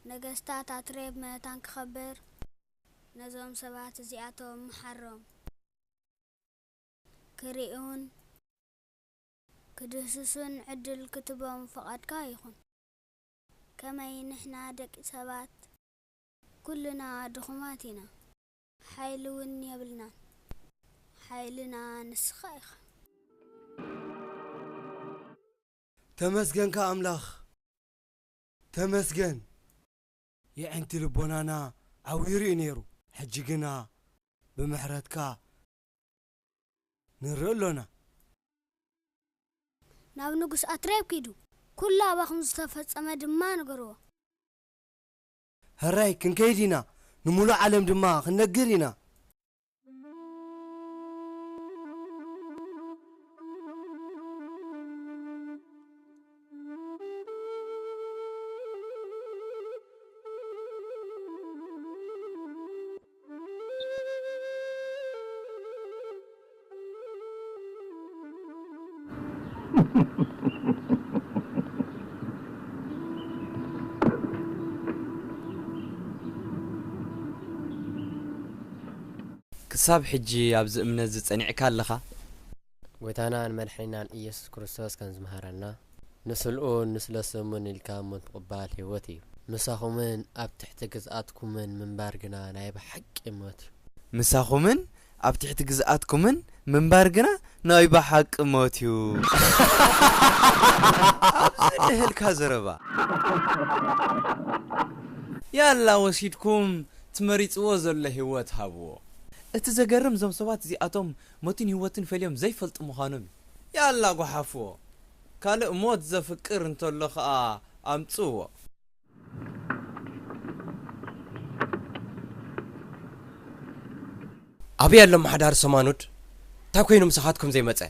ነገስታት ኣትሬብ መታን ክኸብር፣ ነዞም ሰባት እዚኣቶም መሓሮም። ክርእዩን ክድህስሱን ዕድል ክትቦም ፍቓድካ ይኹን። ከመይ ንሕና ደቂ ሰባት ኩልና ድኹማት ኢና፣ ሓይሊ እውን የብልናን። ሓይልና ንስኻ ኢኻ። ተመስገንካ ኣምላኽ፣ ተመስገን። የዕንቲ ልቦናና ዓዊሩ እዩ ነይሩ። ሕጂ ግና ብምሕረትካ ንርኢ ኣሎና። ናብ ንጉስ ኣትሬብ ኪዱ፣ ኩሉ ኣባኹም ዝተፈጸመ ድማ ንገርዎ። ሕራይ ክንከይድ ኢና፣ ንምሉእ ዓለም ድማ ክንነግር ኢና። ክሳብ ሕጂ ኣብዚ እምነት እዚ ጸኒዕካ ኣለኻ? ጎይታናን መድሓኒናን ኢየሱስ ክርስቶስ ከም ዝመሃረና፣ ንስልኡን ንስለ ስሙን ኢልካ እሞ ምቕባል ህይወት እዩ። ምሳኹምን ኣብ ትሕቲ ግዝኣትኩምን ምንባር ግና ናይ ብሓቂ ሞት እዩ። ምሳኹምን ኣብ ትሕቲ ግዝኣትኩምን ምንባር ግና ናይ ብሓቂ ሞት እዩ። ኣብዚ ድህልካ ዘረባ። ያላ ወሲድኩም ትመሪጽዎ ዘሎ ህይወት ሃብዎ። እቲ ዘገርም እዞም ሰባት እዚኣቶም ሞትን ህይወትን ፈልዮም ዘይፈልጡ ምዃኖም እዩ። ያላ ጓሓፍዎ። ካልእ ሞት ዘፍቅር እንተሎ ኸኣ ኣምጽዎ። ኣበይ ኣሎ ኣመሓዳሪ ሰማኑድ? እንታይ ኮይኑ ምሳኻትኩም ዘይመጸ?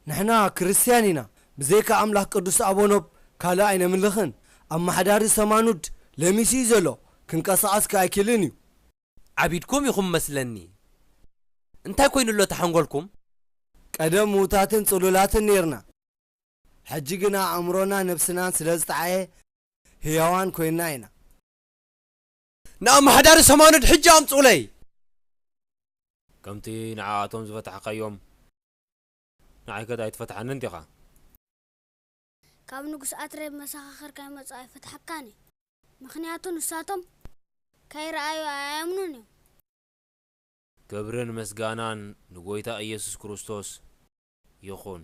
ንሕና ክርስትያን ኢና። ብዘይካ ኣምላኽ ቅዱስ ኣቦኖብ ካልእ ኣይነምልኽን። ኣመሓዳሪ ሰማኑድ ለሚሱ እዩ ዘሎ። ክንቀሳቐስ ከኣ ኣይክእልን እዩ። ዓቢድኩም ኢኹም መስለኒ። እንታይ ኮይኑ ኣሎ እቲ ሓንጎልኩም? ቀደም ምዉታትን ጽሉላትን ኔርና። ሕጂ ግና ኣእምሮና ነብስናን ስለ ዝጠዓየ ህያዋን ኮይንና ኢና። ንኣመሓዳሪ ሰማኑድ ሕጂ ኣምጹለይ። ከምቲ ንዓኣቶም ዝፈታሕካዮም ንዓይከ ኣይትፈትሓንን ዲኻ? ካብ ንጉስ ኣትሬብ መሰኻኽር ከይመጹ ኣይፈትሓካን እየ። ምኽንያቱ ንሳቶም ከይረኣዩ ኣየምኑን እዮም። ክብርን ምስጋናን ንጎይታ ኢየሱስ ክርስቶስ ይኹን።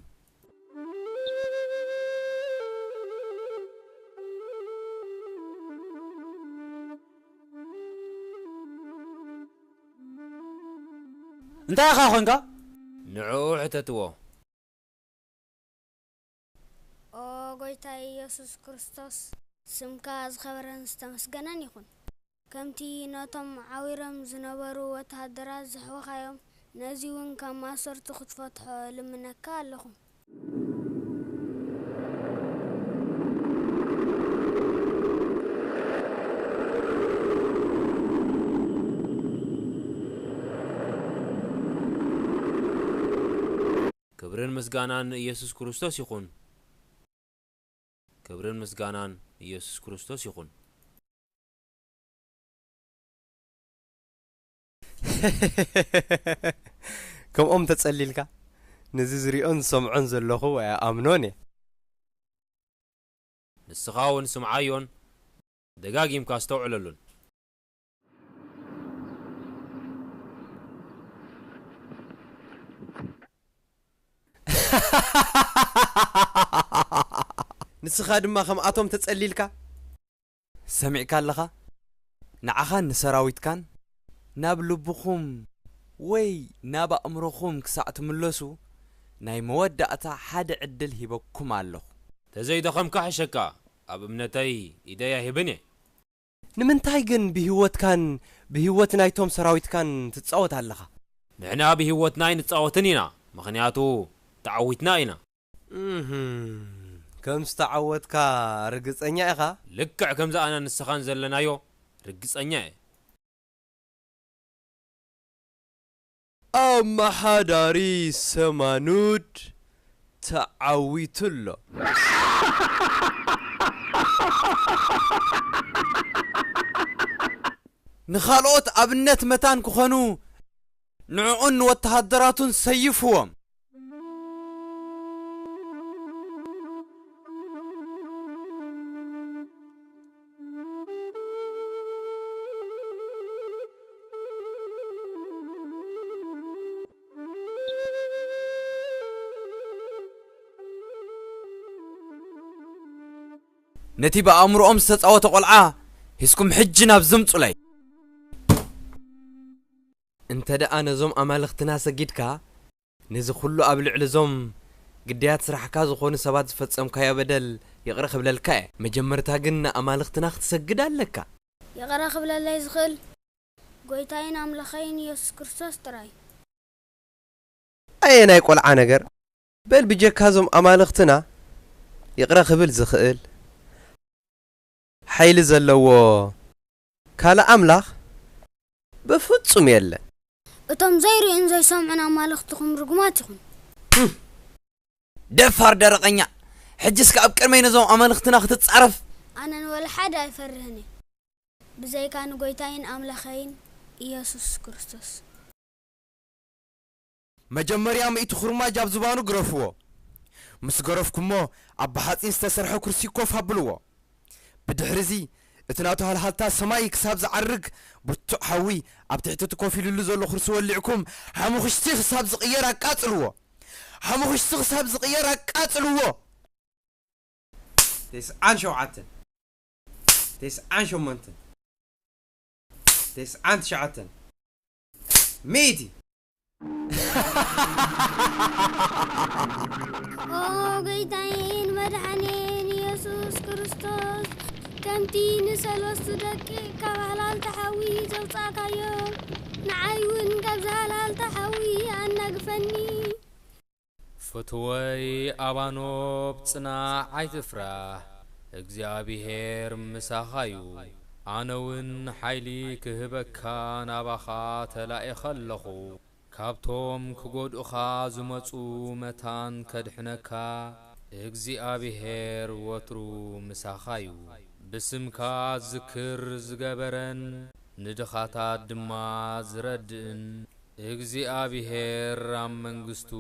እንታይ ኢኻ ኾንካ? ንዕኡ ሕተትዎ። ኦ ጎይታ ኢየሱስ ክርስቶስ፣ ስምካ ዝኸበረን ዝተመስገነን ይኹን። ከምቲ ነቶም ዓዊሮም ዝነበሩ ወተሃደራት ዘሕወኻዮም፣ ነዚ እውን ካብ ማእሰርቱ ክትፈትሖ እልምነካ ኣለኹ። ክብርን ምስጋናን ንኢየሱስ ክርስቶስ ይኹን። ክብርን ምስጋናን ንኢየሱስ ክርስቶስ ይኹን። ከምኦም ተጸሊልካ፣ ነዚ ዝሪኦን ዝሰምዖን ዘለኹ ኣይኣምኖን እየ። ንስኻ እውን ስምዓዮን ደጋጊምካ ኣስተውዕለሉን። ንስኻ ድማ ከምኣቶም ተጸሊልካ ሰሚዕካ ኣለኻ? ንዓኻን ንሰራዊትካን ናብ ልብኹም ወይ ናብ ኣእምሮኹም ክሳዕ ትምለሱ ናይ መወዳእታ ሓደ ዕድል ሂበኩም ኣለኹ። ተዘይደኸምካ ሕሸካ፣ ኣብ እምነተይ ኢደይ ኣይህብን እየ። ንምንታይ ግን ብህይወትካን ብህይወት ናይቶም ሰራዊትካን ትጻወት ኣለኻ? ንሕና ብህይወትና ኣይንጻወትን ኢና፣ ምኽንያቱ ተዓዊትና ኢና። እህም፣ ከም ዝተዓወትካ ርግጸኛ ኢኻ? ልክዕ ከምዚ ኣነ ንስኻን ዘለናዮ ርግጸኛ እየ። ኣመሓዳሪ ሰማኑድ ተዓዊቱ ኣሎ። ንኻልኦት ኣብነት መታን ክኾኑ ንዕኡን ንወተሃደራቱን ሰይፍዎም። ነቲ ብኣእምሮኦም ዝተጻወተ ቆልዓ ሂዝኩም ሕጂ ናብዚ ምጹለይ። እንተ ደኣ ነዞም ኣማልኽትና ሰጊድካ፣ ነዚ ኹሉ ኣብ ልዕሊ እዞም ግዳያት ስራሕካ ዝኾኑ ሰባት ዝፈጸምካዮ በደል ይቕረ ክብለልካ እየ። መጀመርታ ግን ንኣማልኽትና ክትሰግድ ኣለካ። ይቕረ ክብለለይ ዝኽእል ጎይታይን ኣምላኸይን ኢየሱስ ክርስቶስ ጥራይ። ኣየናይ ቆልዓ ነገር? በል ብጀካ እዞም ኣማልኽትና ይቕረ ክብል ዝኽእል ሓይሊ ዘለዎ ካልእ ኣምላኽ በፍጹም የለን። እቶም ዘይርእዩን ዘይሰምዑን ኣማልኽትኹም ርጉማት ኢኹም። ደፋር ደረቐኛ! ሕጂ እስከ ኣብ ቅድመይ ነዞም ኣማልኽትና ክትጻረፍ? ኣነ ንወላ ሓደ ኣይፈርህን እየ፣ ብዘይካ ንጎይታይን ኣምላኸይን ኢየሱስ ክርስቶስ። መጀመርያ ሚእቲ ኩርማጅ ኣብ ዝባኑ ግረፍዎ። ምስ ገረፍኩሞ ኣብ ብሓጺን ዝተሰርሐ ኩርሲ ኮፍ ኣብልዎ። ብድሕርዚ እቲ ናቱ ሃልሃልታ ሰማይ ክሳብ ዝዓርግ ብርቱዕ ሓዊ ኣብ ትሕቲ እቲ ኮፍ ኢሉሉ ዘሎ ኩርሲ ወሊዕኩም ሓሙኽሽቲ ክሳብ ዝቕየር ኣቃጽልዎ። ሓሙኽሽቲ ክሳብ ዝቕየር ኣቃጽልዎ። ተስዓን ሸውዓተን፣ ተስዓን ሸሞንተን፣ ተስዓን ትሽዓተን፣ ሚእቲ። ኦ ጎይታዬን መድሓኔን ኢየሱስ ክርስቶስ፣ ከምቲ ንሰለስቱ ደቂ ካብ ሃልሃልታ ሓዊ ዘውጻእካዮም፣ ንዓይ እውን ካብዚ ሃልሃልታ ሓዊ ኣናግፈኒ። ፍትወይ ኣባኖብ ጽናዕ ኣይትፍራህ፣ እግዚኣብሄር ምሳኻ እዩ። ኣነ እውን ሓይሊ ክህበካ ናባኻ ተላኢኸ ኣለኹ። ካብቶም ክጎድኡኻ ዝመጹ መታን ከድሕነካ እግዚኣብሄር ወትሩ ምሳኻ እዩ። ብስምካ ዝክር ዝገበረን ንድኻታት ድማ ዝረድእን እግዚኣብሄር ኣብ መንግስቱ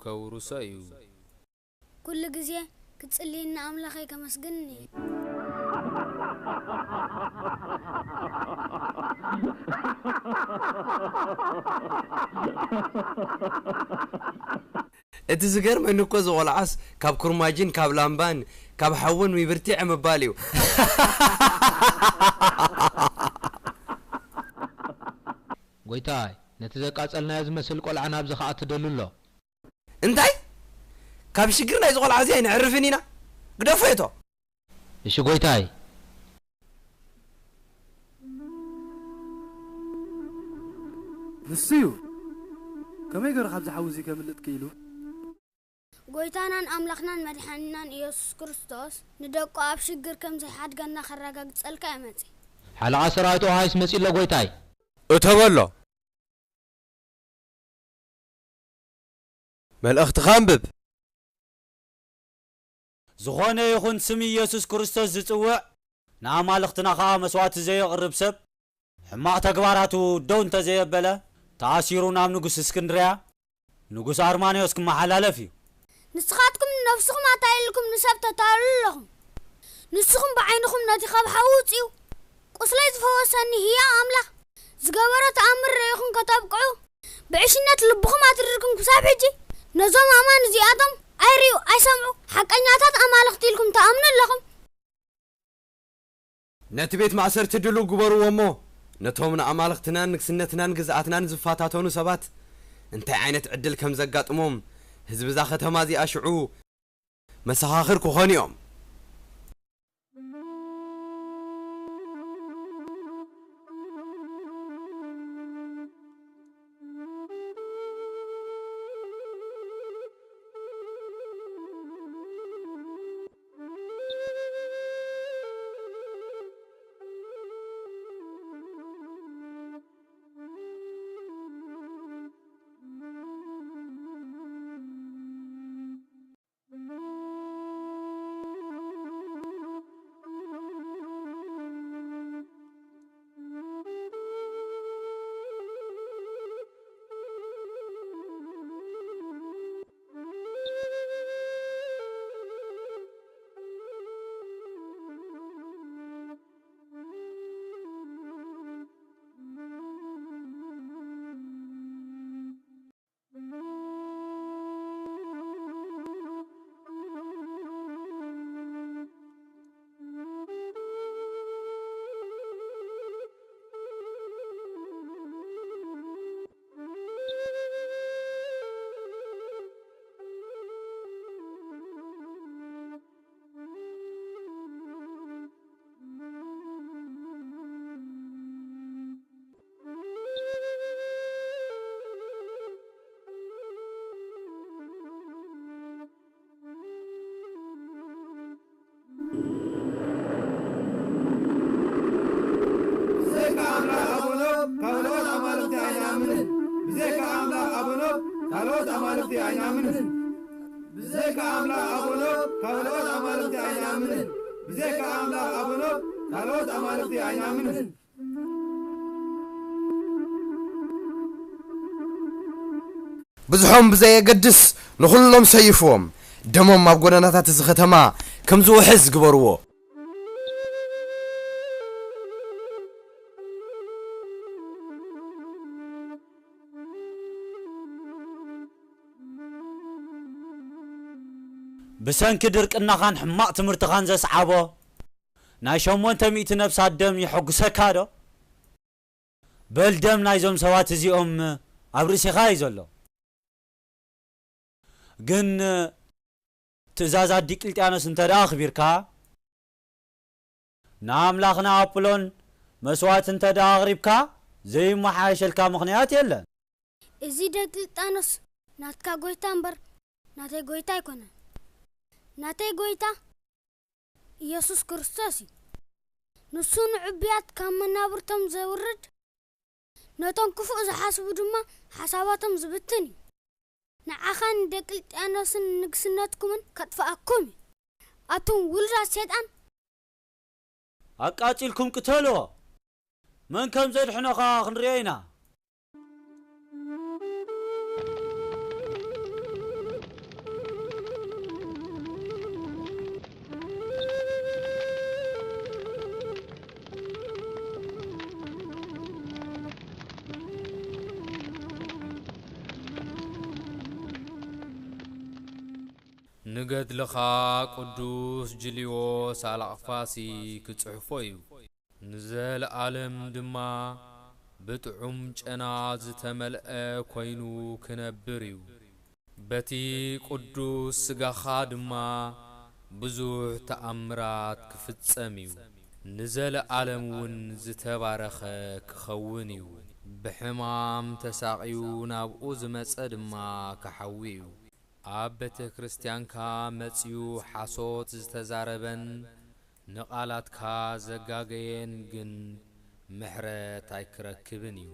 ከውርሶ እዩ። ኩሉ ግዜ ክጽልይን ንኣምላኸይ ከመስግንን እየ። እቲ ዝገርመኒ እኮ እዚ ቆልዓስ ካብ ኩርማጅን ካብ ላምባን ካብ ሓውን ሚብርቲዐ ምባል እዩ። ጎይታይ፣ ነቲ ዘቃጸልናዮ ዝመስል ቆልዓ ናብዚ ከኣ ትደሉ ኣሎ። እንታይ? ካብ ሽግር ናይዚ ቆልዓ እዚ ኣይነዕርፍን ኢና። ግደፎ እቶ። እሺ ጎይታይ። ንሱ እዩ። ከመይ ገይሩ ካብዚ ሓዊ እዚ ከምልጥ ክኢሉ? ጎይታናን ኣምላኽናን መድሓኒናን ኢየሱስ ክርስቶስ ንደቁ ኣብ ሽግር ከም ዘይሓድገና ከረጋግጸልካ እየ መጺእ። ሓለቓ ሰራዊት ኦሃይስ መጺእ ኣሎ ጎይታይ። እቶ በሎ። መልእኽትኻ ኣንብብ። ዝኾነ ይኹን ስም ኢየሱስ ክርስቶስ ዝጽውዕ፣ ንኣማልኽትና ኸኣ መስዋእቲ ዘየቕርብ ሰብ፣ ሕማቕ ተግባራቱ ደው እንተ ዘየበለ፣ ተኣሲሩ ናብ ንጉስ እስክንድርያ፣ ንጉስ ኣርማንዮስ ክመሓላለፍ እዩ። ንስኻትኩም ንነፍስኹም ኣታሊልኩም ንሰብ ተታልሉ ኣለኹም። ንስኹም ብዓይንኹም ነቲ ካብ ሓዊ ውጽኡ፣ ቁስለይ ዝፈወሰኒ ህያው ኣምላኽ ዝገበሮ ተኣምር ርኢኹም ከተብቅዑ፣ ብዕሽነት ልብኹም ኣትሪርኩም ክሳብ ሕጂ ነዞም ኣማን እዚኣቶም ኣይርእዩ ኣይሰምዑ ሓቀኛታት ኣማልኽቲ ኢልኩም ትኣምኑ ኣለኹም። ነቲ ቤት ማእሰርቲ ድሉው ግበርዎ እሞ፣ ነቶም ንኣማልኽትናን ንግስነትናን ግዝኣትናን ዝፈታተኑ ሰባት እንታይ ዓይነት ዕድል ከም ዘጋጥሞም፣ ህዝቢ እዛ ከተማ እዚኣ ሽዑ መሰኻኽር ክኾኑ እዮም። ብዘይካ ኣምላኽ ኣቦኖ ካልኦት ኣማልኽቲ ኣይንኣምንን። ብዘይካ ኣምላኽ ኣቦኖ ካልኦት ኣማልኽቲ ኣይንኣምንን። ብዘይካ ኣምላኽ ኣቦኖ ካልኦት ኣማልኽቲ ኣይንኣምንን። ብዘይካ ኣምላኽ ኣቦኖ ካልኦት ኣማልኽቲ ኣይንኣምንን። ብዝሖም ብዘየገድስ ንኹሎም ሰይፍዎም፣ ደሞም ኣብ ጎደናታት እዚ ከተማ ከም ዝውሕዝ ግበርዎ። ብሰንኪ ድርቅናኻን ሕማቕ ትምህርትኻን ዘስዓቦ ናይ ሸሞንተ ሚእቲ ነፍሳት ደም የሐጉሰካ ዶ? በል ደም ናይዞም ሰባት እዚኦም ኣብ ርእስኻ እዩ ዘሎ። ግን ትእዛዛት ዲቅልጥያኖስ እንተ ደኣ ኣኽቢርካ፣ ንኣምላኽና ኣጵሎን መስዋእቲ እንተ ደኣ ኣቕሪብካ፣ ዘይመሓየሸልካ ምኽንያት የለን። እዚ ዲቅልጥያኖስ ናትካ ጐይታ እምበር ናተይ ጐይታ ኣይኮነን። ናተይ ጐይታ ኢየሱስ ክርስቶስ እዩ። ንሱ ንዕቡያት ካብ መናብርቶም ዘውርድ፣ ነቶም ክፉእ ዝሓስቡ ድማ ሓሳባቶም ዝብትን እዩ። ንዓኻን ንዲዮቅልጥያኖስን ንግስነትኩምን ከጥፍኣኩም እዩ። ኣቱም ውሉዳት ሰይጣን! ኣቃጺልኩም ቅተልዎ። መን ከም ዘድሕኖ ኸኣ ክንርእዮ ኢና። ንገድልኻ ቅዱስ ጅልዮስ ኣላቕፋሲ ክጽሕፎ እዩ። ንዘለኣለም ድማ ብጥዑም ጨና ዝተመልአ ኮይኑ ክነብር እዩ። በቲ ቅዱስ ስጋኻ ድማ ብዙሕ ተኣምራት ክፍጸም እዩ። ንዘለኣለም እውን ዝተባረኸ ክኸውን እዩ። ብሕማም ተሳቕዩ ናብኡ ዝመጸ ድማ ክሓዊ እዩ። ኣብ ቤተ ክርስቲያንካ መጺኡ ሓሶት ዝተዛረበን ንቓላትካ ዘጋገየን ግን ምሕረት ኣይክረክብን እዩ።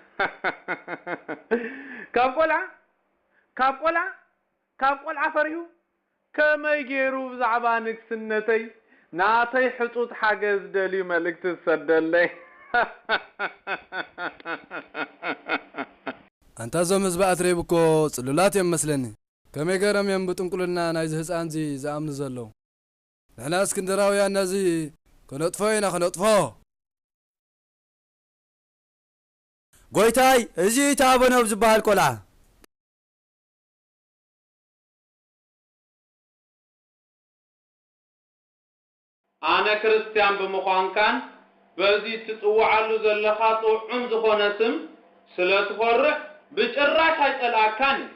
ካብ ቆልዓ ካብ ቆልዓ ካብ ቆልዓ ፈሪሁ ከመይ ገይሩ ብዛዕባ ንግስነተይ ናተይ ሕጹጽ ሓገዝ ደልዩ መልእክቲ ዝሰደለይ? ኣንታ እዞም ህዝቢ ኣትሬብ እኮ ጽሉላት እዮም መስለኒ። ከመይ ገይሮም እዮም ብጥንቁልና ናይዚ ህጻንዚ ዝኣምኑ ዘለዉ? ንሕና እስክንድራውያን ነዚ ከነጥፎ ኢና ከነጥፎ። ጎይታይ፣ እዚ እዩ እቲ ኣበኖብ ዝበሃል ቆልዓ። ኣነ ክርስትያን ብምዃንካን በዚ ትጽውዓሉ ዘለኻ ጥዑም ዝኾነ ስም ስለ ትኾርዕ ብጭራሽ ኣይጸልኣካን እየ።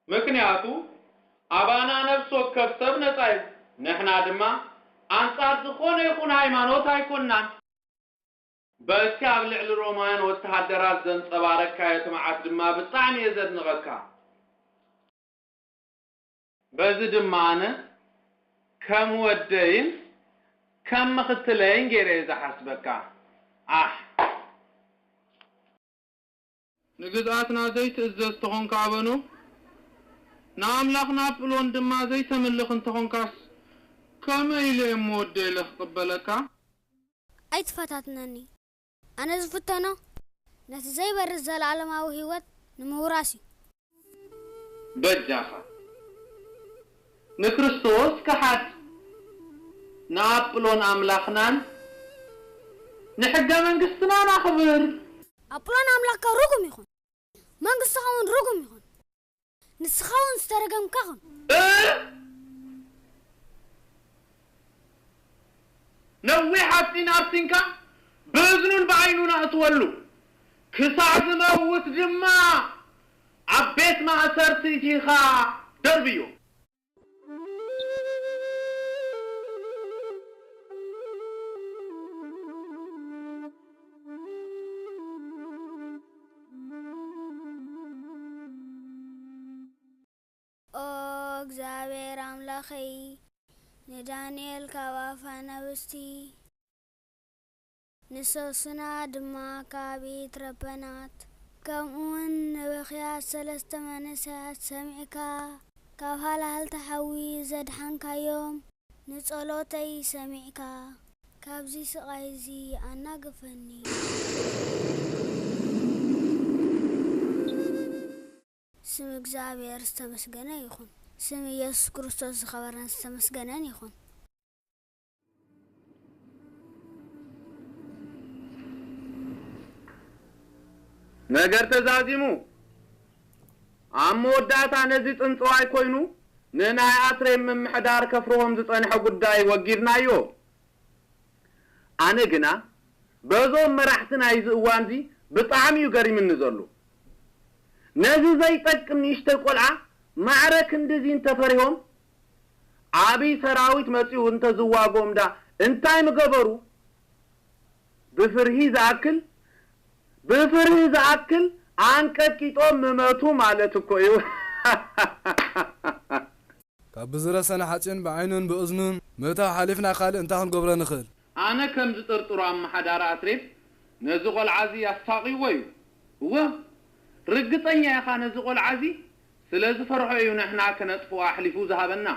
ምኽንያቱ ኣባና ነፍሲ ወከፍ ሰብ ነጻ እዩ። ንሕና ድማ ኣንጻር ዝኾነ ይኹን ሃይማኖት ኣይኮንናን። በቲ ኣብ ልዕሊ ሮማውያን ወተሃደራት ዘንጸባረግካዮ ትምዓት ድማ ብጣዕሚ እየ ዘድንቐካ። በዚ ድማ ኣነ ከም ወደይን ከም ምኽትለይን ገይረ እየ ዝሓስበካ። ኣሕ! ንግዝኣትና ዘይትእዘዝ ተኾንካ ኣበኖ፣ ንኣምላኽና ኣጵሎን ድማ ዘይተምልኽ እንተኾንካስ፣ ከመይ ኢለ እየ እሞ ወደይ ኢለ ክቕበለካ? ኣይትፈታትነኒ። ኣነ ዝፍተኖ ነቲ ዘይበርስ ዘለኣለማዊ ህይወት ንምውራስ እዩ። በጃኻ ንክርስቶስ ክሓድ፣ ንኣጵሎን ኣምላኽናን ንሕገ መንግስትናን ኣኽብር። ኣጵሎን ኣምላኽካ ርጉም ይኹን፣ መንግስትኻ እውን ርጉም ይኹን። ንስኻ እውን ዝተረገምካ ኹን። እ ነዊሕ ሓፂን ኣብሲንካ ብእዝኑን ብዓይኑን ኣእትወሉ፣ ክሳዕ ዝመውት ድማ ኣብ ቤት ማእሰርቲ ኢኻ ደርብዮ። ኦ እግዚኣብሔር ኣምላኸይ፣ ንዳንኤል ካብ ኣፍ ኣናብስቲ፣ ንሶስና ድማ ካብ ኢድ ረበናት፣ ከምኡውን ንብኽያት ሰለስተ መንእሰያት ሰሚዕካ፣ ካብ ሃልሃልታ ሓዊ ዘድሓንካዮም፣ ንጸሎተይ ሰሚዕካ፣ ካብዚ ስቓይ እዚ ኣናግፈኒ። ስም እግዚኣብሔር ዝተመስገነ ይኹን። ስም ኢየሱስ ክርስቶስ ዝኸበረን ዝተመስገነን ይኹን። ነገር ተዛዚሙ። ኣብ መወዳእታ ነዚ ጽንጽዋይ ኮይኑ ንናይ ኣትሬም ምምሕዳር ከፍርሆም ዝጸንሐ ጉዳይ ወጊድናዮ። ኣነ ግና በዞም መራሕቲ ናይዚ እዋንዚ ብጣዕሚ እዩ ገሪምኒ ዘሎ። ነዚ ዘይጠቅም ንእሽተይ ቆልዓ ማዕረ ክንድዚ እንተፈሪሆም ዓብይ ሰራዊት መጺኡ እንተዝዋግኦም ዳ እንታይ ምገበሩ? ብፍርሂ ዝኣክል ብፍርሂ ዝኣክል ኣንቀጥቂጦም ምመቱ ማለት እኮ እዩ። ካብ ብዝረሰነ ሓፂን ብዓይኑን ብእዝኑን ምእታው ሓሊፍና ካልእ እንታይ ክንገብሮ ንኽእል? ኣነ ከም ዝጥርጥሮ ኣመሓዳሪ ኣትሬት ነዚ ቆልዓ እዚ ኣሳቒዎ እዩ። እወ ርግጸኛ ኢኻ ነዚ ቆልዓ እዚ ስለ ዝፈርሖ እዩ ንሕና ከነጥፍኦ ኣሕሊፉ ዝሃበና።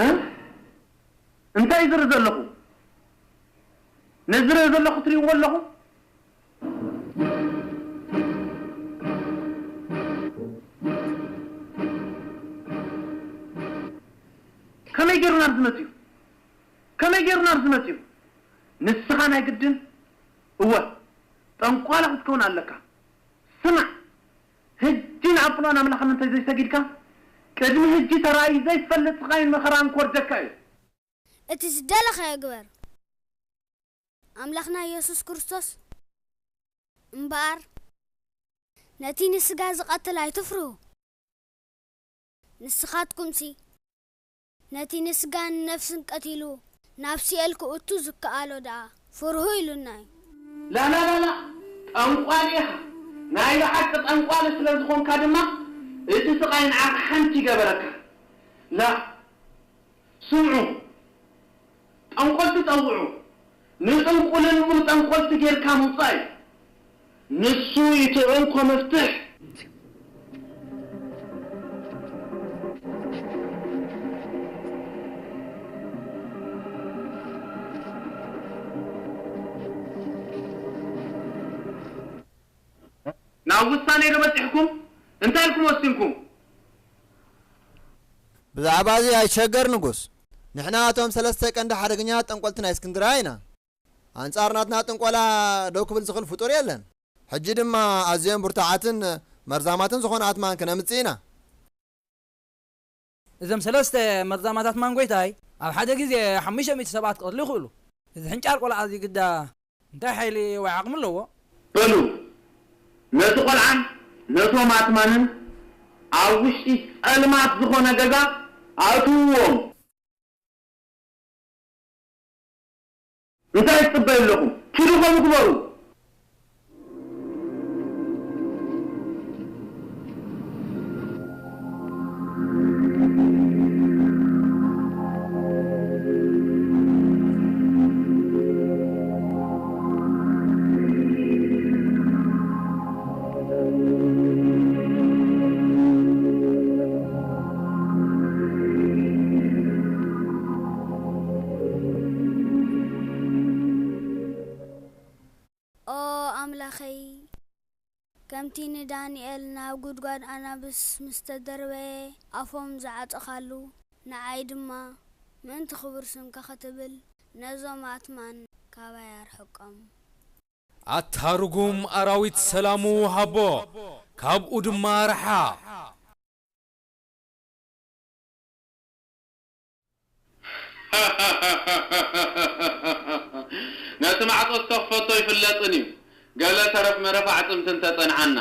እ? እንታይ ዝርኢ ዘለኹ? ነዚ ዝርኢ ዘለኹ ትርእይዎ ኣለኹ? ከመይ ገይሩ ናብዚ መጺኡ? ከመይ ገይሩ ናብዚ መጺኡ? ንስኻ ናይ ግድን እወ ጠንቋላ ክትከውን ኣለካ። ስማዕ፣ ህጂ ንኣጵሎን ኣምላኽን እንተ ዘይሰጊድካ፣ ቅድሚ ህጂ ተራእዩ ዘይፈልጥ ስቓይን መኸራን ክወርደካ እዩ። እቲ ዝደለኻዮ ግበር፣ ኣምላኽና የሱስ ክርስቶስ እምበኣር ነቲ ንስጋ ዝቐትል ኣይትፍርሁ። ንስኻትኩምሲ ነቲ ንስጋን ነፍስን ቀቲሉ ናብ ሲኦል ክእቱ ዝከኣሎ ደኣ ፍርሁ ኢሉና እዩ። ላላላላ ጠንቋሊ ኢኻ፣ ናይ ብሓቂ ጠንቋሊ ስለ ዝኾንካ ድማ እቲ ስቓይ ንዓኻ ሓንቲ ይገበረካ። ላ ስምዑ፣ ጠንቆልቲ ጸውዑ፣ ንጥንቁልልኡ ጠንቆልቲ ጌርካ ምውጻእ እዩ። ንሱ እዩ እቲ ዕንኮ መፍትሕ። ናብ ውሳኔ ዶ በጺሕኩም? እንታይ ኢልኩም ወሲንኩም? ብዛዕባ እዚ ኣይትሸገር ንጉስ። ንሕና እቶም ሰለስተ ቀንዲ ሓደገኛታት ጠንቆልቲ ናይ እስክንድርያ ኢና። ኣንጻር ናትና ጥንቆላ ደው ክብል ዝኽእል ፍጡር የለን። ሕጂ ድማ ኣዝዮም ብርቱዓትን መርዛማትን ዝኾኑ ኣትማን ክነምጽእ ኢና። እዞም ሰለስተ መርዛማት ኣትማን ጎይታይ ኣብ ሓደ ግዜ ሓሙሽተ ሚእቲ ሰባት ክቐትሉ ይኽእሉ። እዚ ሕንጫል ቆልዓ እዚ ግዳ እንታይ ሓይሊ ወይ ዓቕሚ ኣለዎ? በሉ ነቲ ቆልዓን ነቶም ኣትማንን ኣብ ውሽጢ ጸልማት ዝኾነ ገዛ ኣእትውዎም። እንታይ ትጽበዩ ኣለኹም? ኪዱ ከምኡ ግበሩ። ኦ ኣምላኸይ፣ ከምቲ ንዳንኤል ናብ ጉድጓድ ኣናብስ ምስ ተደርበየ ኣፎም ዝዓጸኻሉ፣ ንዓይ ድማ ምእንቲ ክቡር ስምካ ክትብል ነዞም ኣትማን ካባይ ኣርሕቆም። ኣታ ርጉም ኣራዊት ሰላሙ ሃቦ፣ ካብኡ ድማ ርሓቕ። ነቲ ማዕጾ ዝተኽፈቶ ኣይፍለጥን እዩ፣ ገለ ተረፍ መረፍ ኣዕጽምቲ እንተጸንዓና።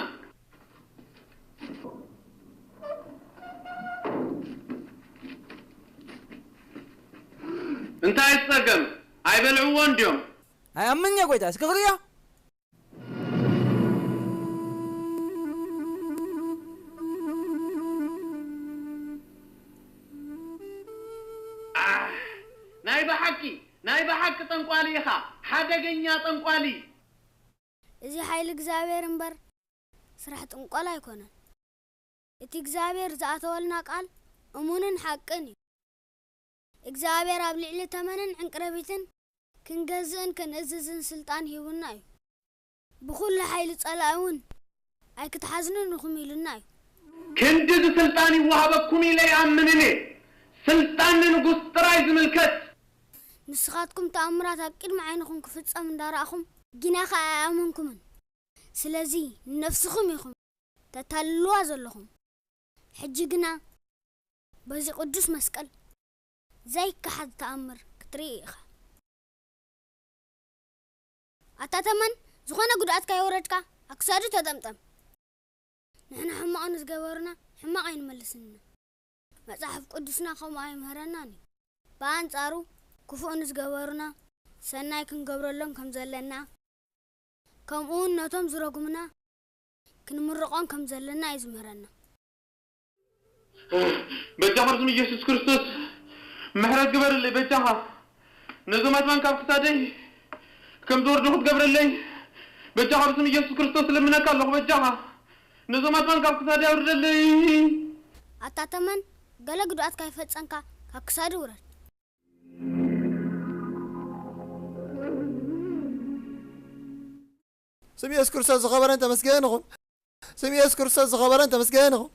እንታይ ጸገም? ኣይበልዕዎን ድዮም? ኣይኣምን'የ ጎይታ፣ እስኪ ክርእዮ። ኣሕ፣ ናይ ብሓቂ፣ ናይ ብሓቂ ጠንቋሊ ኢኻ፣ ሓደገኛ ጠንቋሊ። እዚ ሓይሊ እግዚኣብሔር እምበር ስራሕ ጥንቆላ ኣይኮነን። እቲ እግዚኣብሔር ዝኣተወልና ቃል እሙንን ሓቅን እዩ። እግዚኣብሔር ኣብ ልዕሊ ተመንን ዕንቅረቢትን ክንገዝእን ክንእዝዝን ስልጣን ሂቡና እዩ። ብኹሉ ሓይሊ ጸላኢ እውን ኣይክትሓዝኑን ኢኹም ኢሉና እዩ። ክንድዚ ስልጣን ይወሃበኩም ኢለ ይኣምንን እየ። ስልጣን ንንጉስ ጥራይ ዝምልከት። ንስኻትኩም ተኣምራት ኣብ ቅድሚ ዓይንኹም ክፍጸም እንዳረኣኹም፣ ግና ኸኣ ኣይኣመንኩምን። ስለዚ ንነፍስኹም ኢኹም ተታልልዋ ዘለኹም። ሕጂ ግና በዚ ቅዱስ መስቀል ዘይከሓድ ተኣምር ክትርኢ ኢኻ። ኣታ ተመን፣ ዝኾነ ጉድኣት ከየውረድካ ኣብ ክሳዱ ተጠምጠም። ንሕና ሕማቕ ንዝገበሩና ሕማቕ ኣይንመልስን ኢና። መጽሓፍ ቅዱስና ከምኡ ኣይምህረናን እዩ። ብኣንጻሩ ክፉእ ንዝገበሩና ሰናይ ክንገብረሎም ከም ዘለና፣ ከምኡውን ነቶም ዝረጉሙና ክንምርቖም ከም ዘለና እዩ ዝምህረና። በጃኻ ብስም ኢየሱስ ክርስቶስ ምሕረት ግበርለይ በጃኻ። ነዞም ኣትማን ካብ ክሳደይ ከም ዝወርዱ ክትገብረለይ በጃኻ ብስም ኢየሱስ ክርስቶስ ልምነካ ኣለኹ በጃኻ። ነዞም ኣትማን ካብ ክሳደይ ኣውርደለይ። ኣታ ተመን፣ ገለ ጉድኣት ካይፈጸንካ ካብ ክሳዱ ውረድ። ስም ኢየሱስ ክርስቶስ ዝኸበረን ተመስገን ይኹን። ስም ኢየሱስ ክርስቶስ ዝኸበረን ተመስገን ይኹን።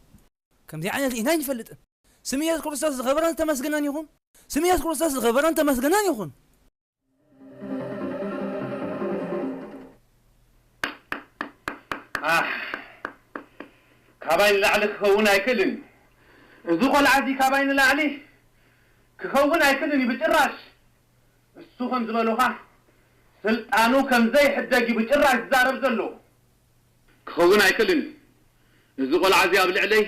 ከምዚ ዓይነት ርኢና ኣይንፈልጥን። ስም ኢየሱስ ክርስቶስ ዝኸበረን ተመስገነን ይኹን። ስም ኢየሱስ ክርስቶስ ዝኸበረን ተመስገነን ይኹን። ኣሕ፣ ካባይ ንላዕሊ ክኸውን ኣይክእልን። እዚ ቆልዓ እዚ ካባይ ንላዕሊ ክኸውን ኣይክእልን እዩ ብጭራሽ። እሱ ከም ዝበሉኻ ስልጣኑ ከም ዘይሕደግ እዩ ብጭራሽ ዝዛረብ ዘሎ። ክኸውን ኣይክእልን። እዚ ቆልዓ እዚ ኣብ ልዕለይ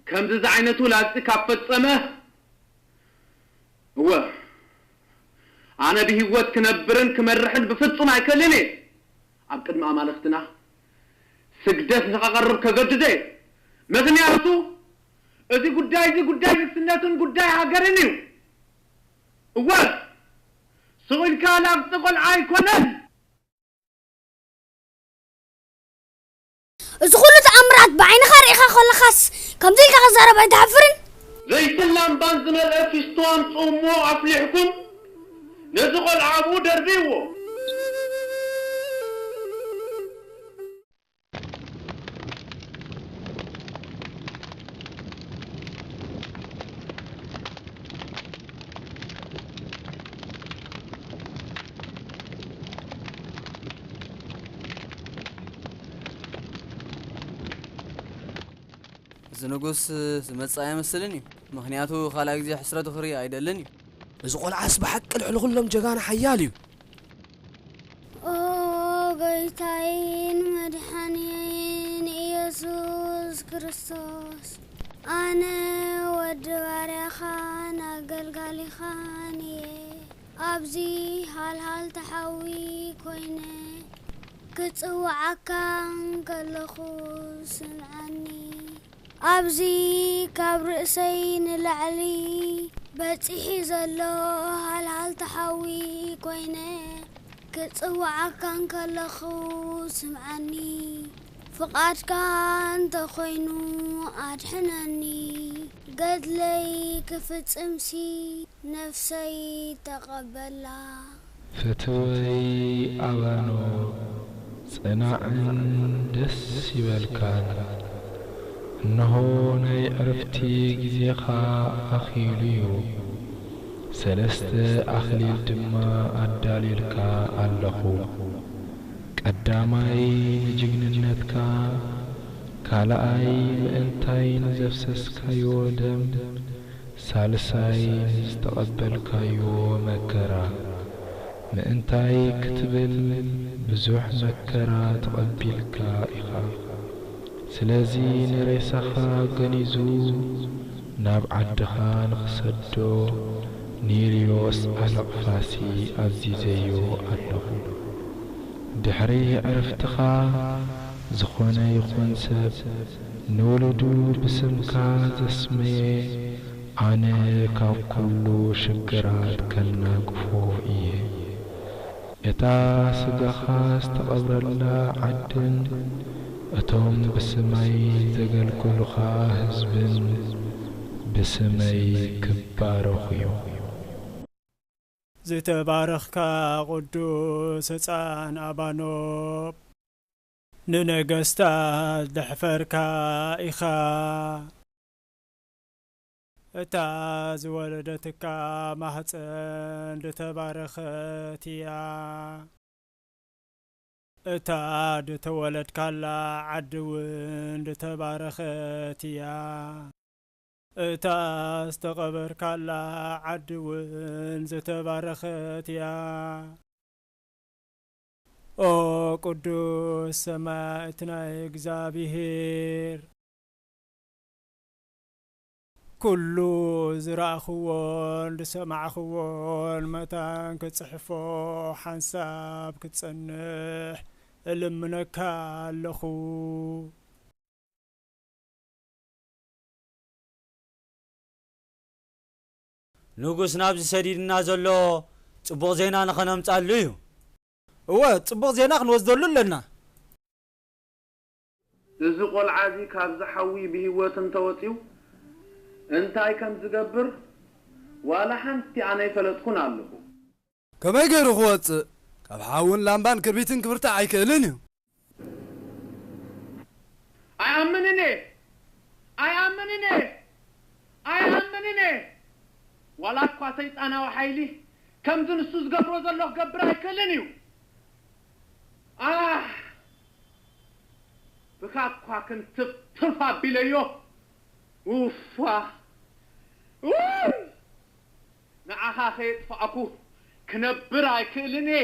ከምዚ ዝዓይነቱ ላግጺ ካብ ፈጸመ፣ እወ፣ ኣነ ብህይወት ክነብርን ክመርሕን ብፍጹም ኣይክእልን እየ። ኣብ ቅድሚ ኣማልኽትና ስግደት ንኸቐርብ ከገድዶ እየ። ምኽንያቱ፣ እዚ ጉዳይ እዚ ጉዳይ ንግስነትን ጉዳይ ሃገርን እዩ። እወ፣ ስቕ ኢልካ ላግጺ ቆልዓ ኣይኮነን። እዚ ኩሉ ተኣምራት ብዓይንኻ ርኢኻ ከለኻስ ከምዚ ኢልካ ክትዛረብ ኣይትሓፍርን? ዘይትን ላምባን ዝመልአ ፊስቶ ኣምጽኡ እሞ ኣፍሊሕኩም ነዚ ቆልዓ ኣብኡ ደርብይዎ። እዚ ንጉስ ዝመጽእ ኣይመስልን እዩ፣ ምኽንያቱ ካልኣይ ግዜ ሕስረቱ ክርኢ ኣይደልን እዩ። እዚ ቆልዓስ ብሓቂ ልዕሊ ኩሎም ጀጋኑ ሓያል እዩ። ኦ ጎይታይን መድሓኒየይን ኢየሱስ ክርስቶስ፣ ኣነ ወዲ ባርያኻን ኣገልጋሊኻን እየ። ኣብዚ ሃልሃልታ ሓዊ ኮይነ ክጽውዓካ እንከለኹ ስምዓኒ። ኣብዚ ካብ ርእሰይ ንላዕሊ በጺሑ ዘሎ ሃልሃልታ ሓዊ ኮይነ ክጽውዓካ እንከለኹ ስምዓኒ። ፍቓድካ እንተ ኾይኑ ኣድሕነኒ። ገድለይ ክፍጽምሲ ነፍሰይ ተቐበላ። ፈትወይ ኣባኖ፣ ጽናዕን ደስ ይበልካን። እንሆ ናይ ዕርፍቲ ግዜኻ ኣኺሉ'ዩ፣ ሰለስተ ኣኽሊል ድማ ኣዳልዩልካ ኣለኹ። ቀዳማይ ንጅግንነትካ፣ ካልኣይ ምእንታይ ንዘፍሰስካዮ ደም፣ ሳልሳይ ንዝተቐበልካዮ መከራ። ምእንታይ ክትብል ብዙሕ መከራ ተቐቢልካ ኢኻ። ስለዚ ንሬሳኻ ገኒዙ ናብ ዓድኻ ንኽሰዶ ኔርዮስ ኣለቕፋሲ ኣዚዘዮ ኣለኹ። ድሕሪ ዕርፍትኻ ዝኾነ ይኹን ሰብ ንውሉዱ ብስምካ ዘስመየ ኣነ ካብ ኩሉ ሽግራት ከናግፎ እየ። እታ ስጋኻ ዝተቐብረላ ዓድን እቶም ብስመይ ዘገልግሉኻ ህዝብን ብስመይ ክባረኹ'ዮም። ዝተባረኽካ ቅዱስ ህፃን ኣባኖብ፣ ንነገስታት ደሕፈርካ ኢኻ። እታ ዝወለደትካ ማህፀን ዝተባረኸት እያ። እታ ዝተወለድካላ ዓዲ እውን ዝተባረኸት እያ። እታ ዝተቐበርካላ ዓዲ እውን ዝተባረኸት እያ። ኦ ቅዱስ ሰማዕት ናይ እግዚኣብሔር፣ ኩሉ ዝረኣኽዎን ዝሰማዕኽዎን መታን ክጽሕፎ ሓንሳብ ክትጸንሕ እልምነካ ኣለኹ። ንጉስ ናብዚ ሰዲድና ዘሎ ጽቡቕ ዜና ንኸነምጻሉ እዩ። እወ፣ ጽቡቕ ዜና ክንወስደሉ ኣለና። እዚ ቆልዓ እዚ ካብዚ ሓዊ ብህይወት እንተወጺኡ እንታይ ከም ዝገብር ዋላ ሓንቲ ኣነ ኣይፈለጥኩን ኣለኹ። ከመይ ገይሩ ክወጽእ? ካብ ሓውን ላምባን ክርቢትን ክብርታዕ ኣይክእልን እዩ። ኣይኣምንን እየ! ኣይኣምንን እየ! ኣይኣምንን እየ! ዋላ እኳ ሰይጣናዊ ሓይሊ ከምዚ ንሱ ዝገብሮ ዘሎ ክገብር ኣይክእልን እዩ። ኣህ! ብኻ እኳ ክንትፍትፍ ኣቢለዮ። ውፋ! ውይ! ንዓኻ ከየጥፋእኩ ክነብር ኣይክእልን እየ።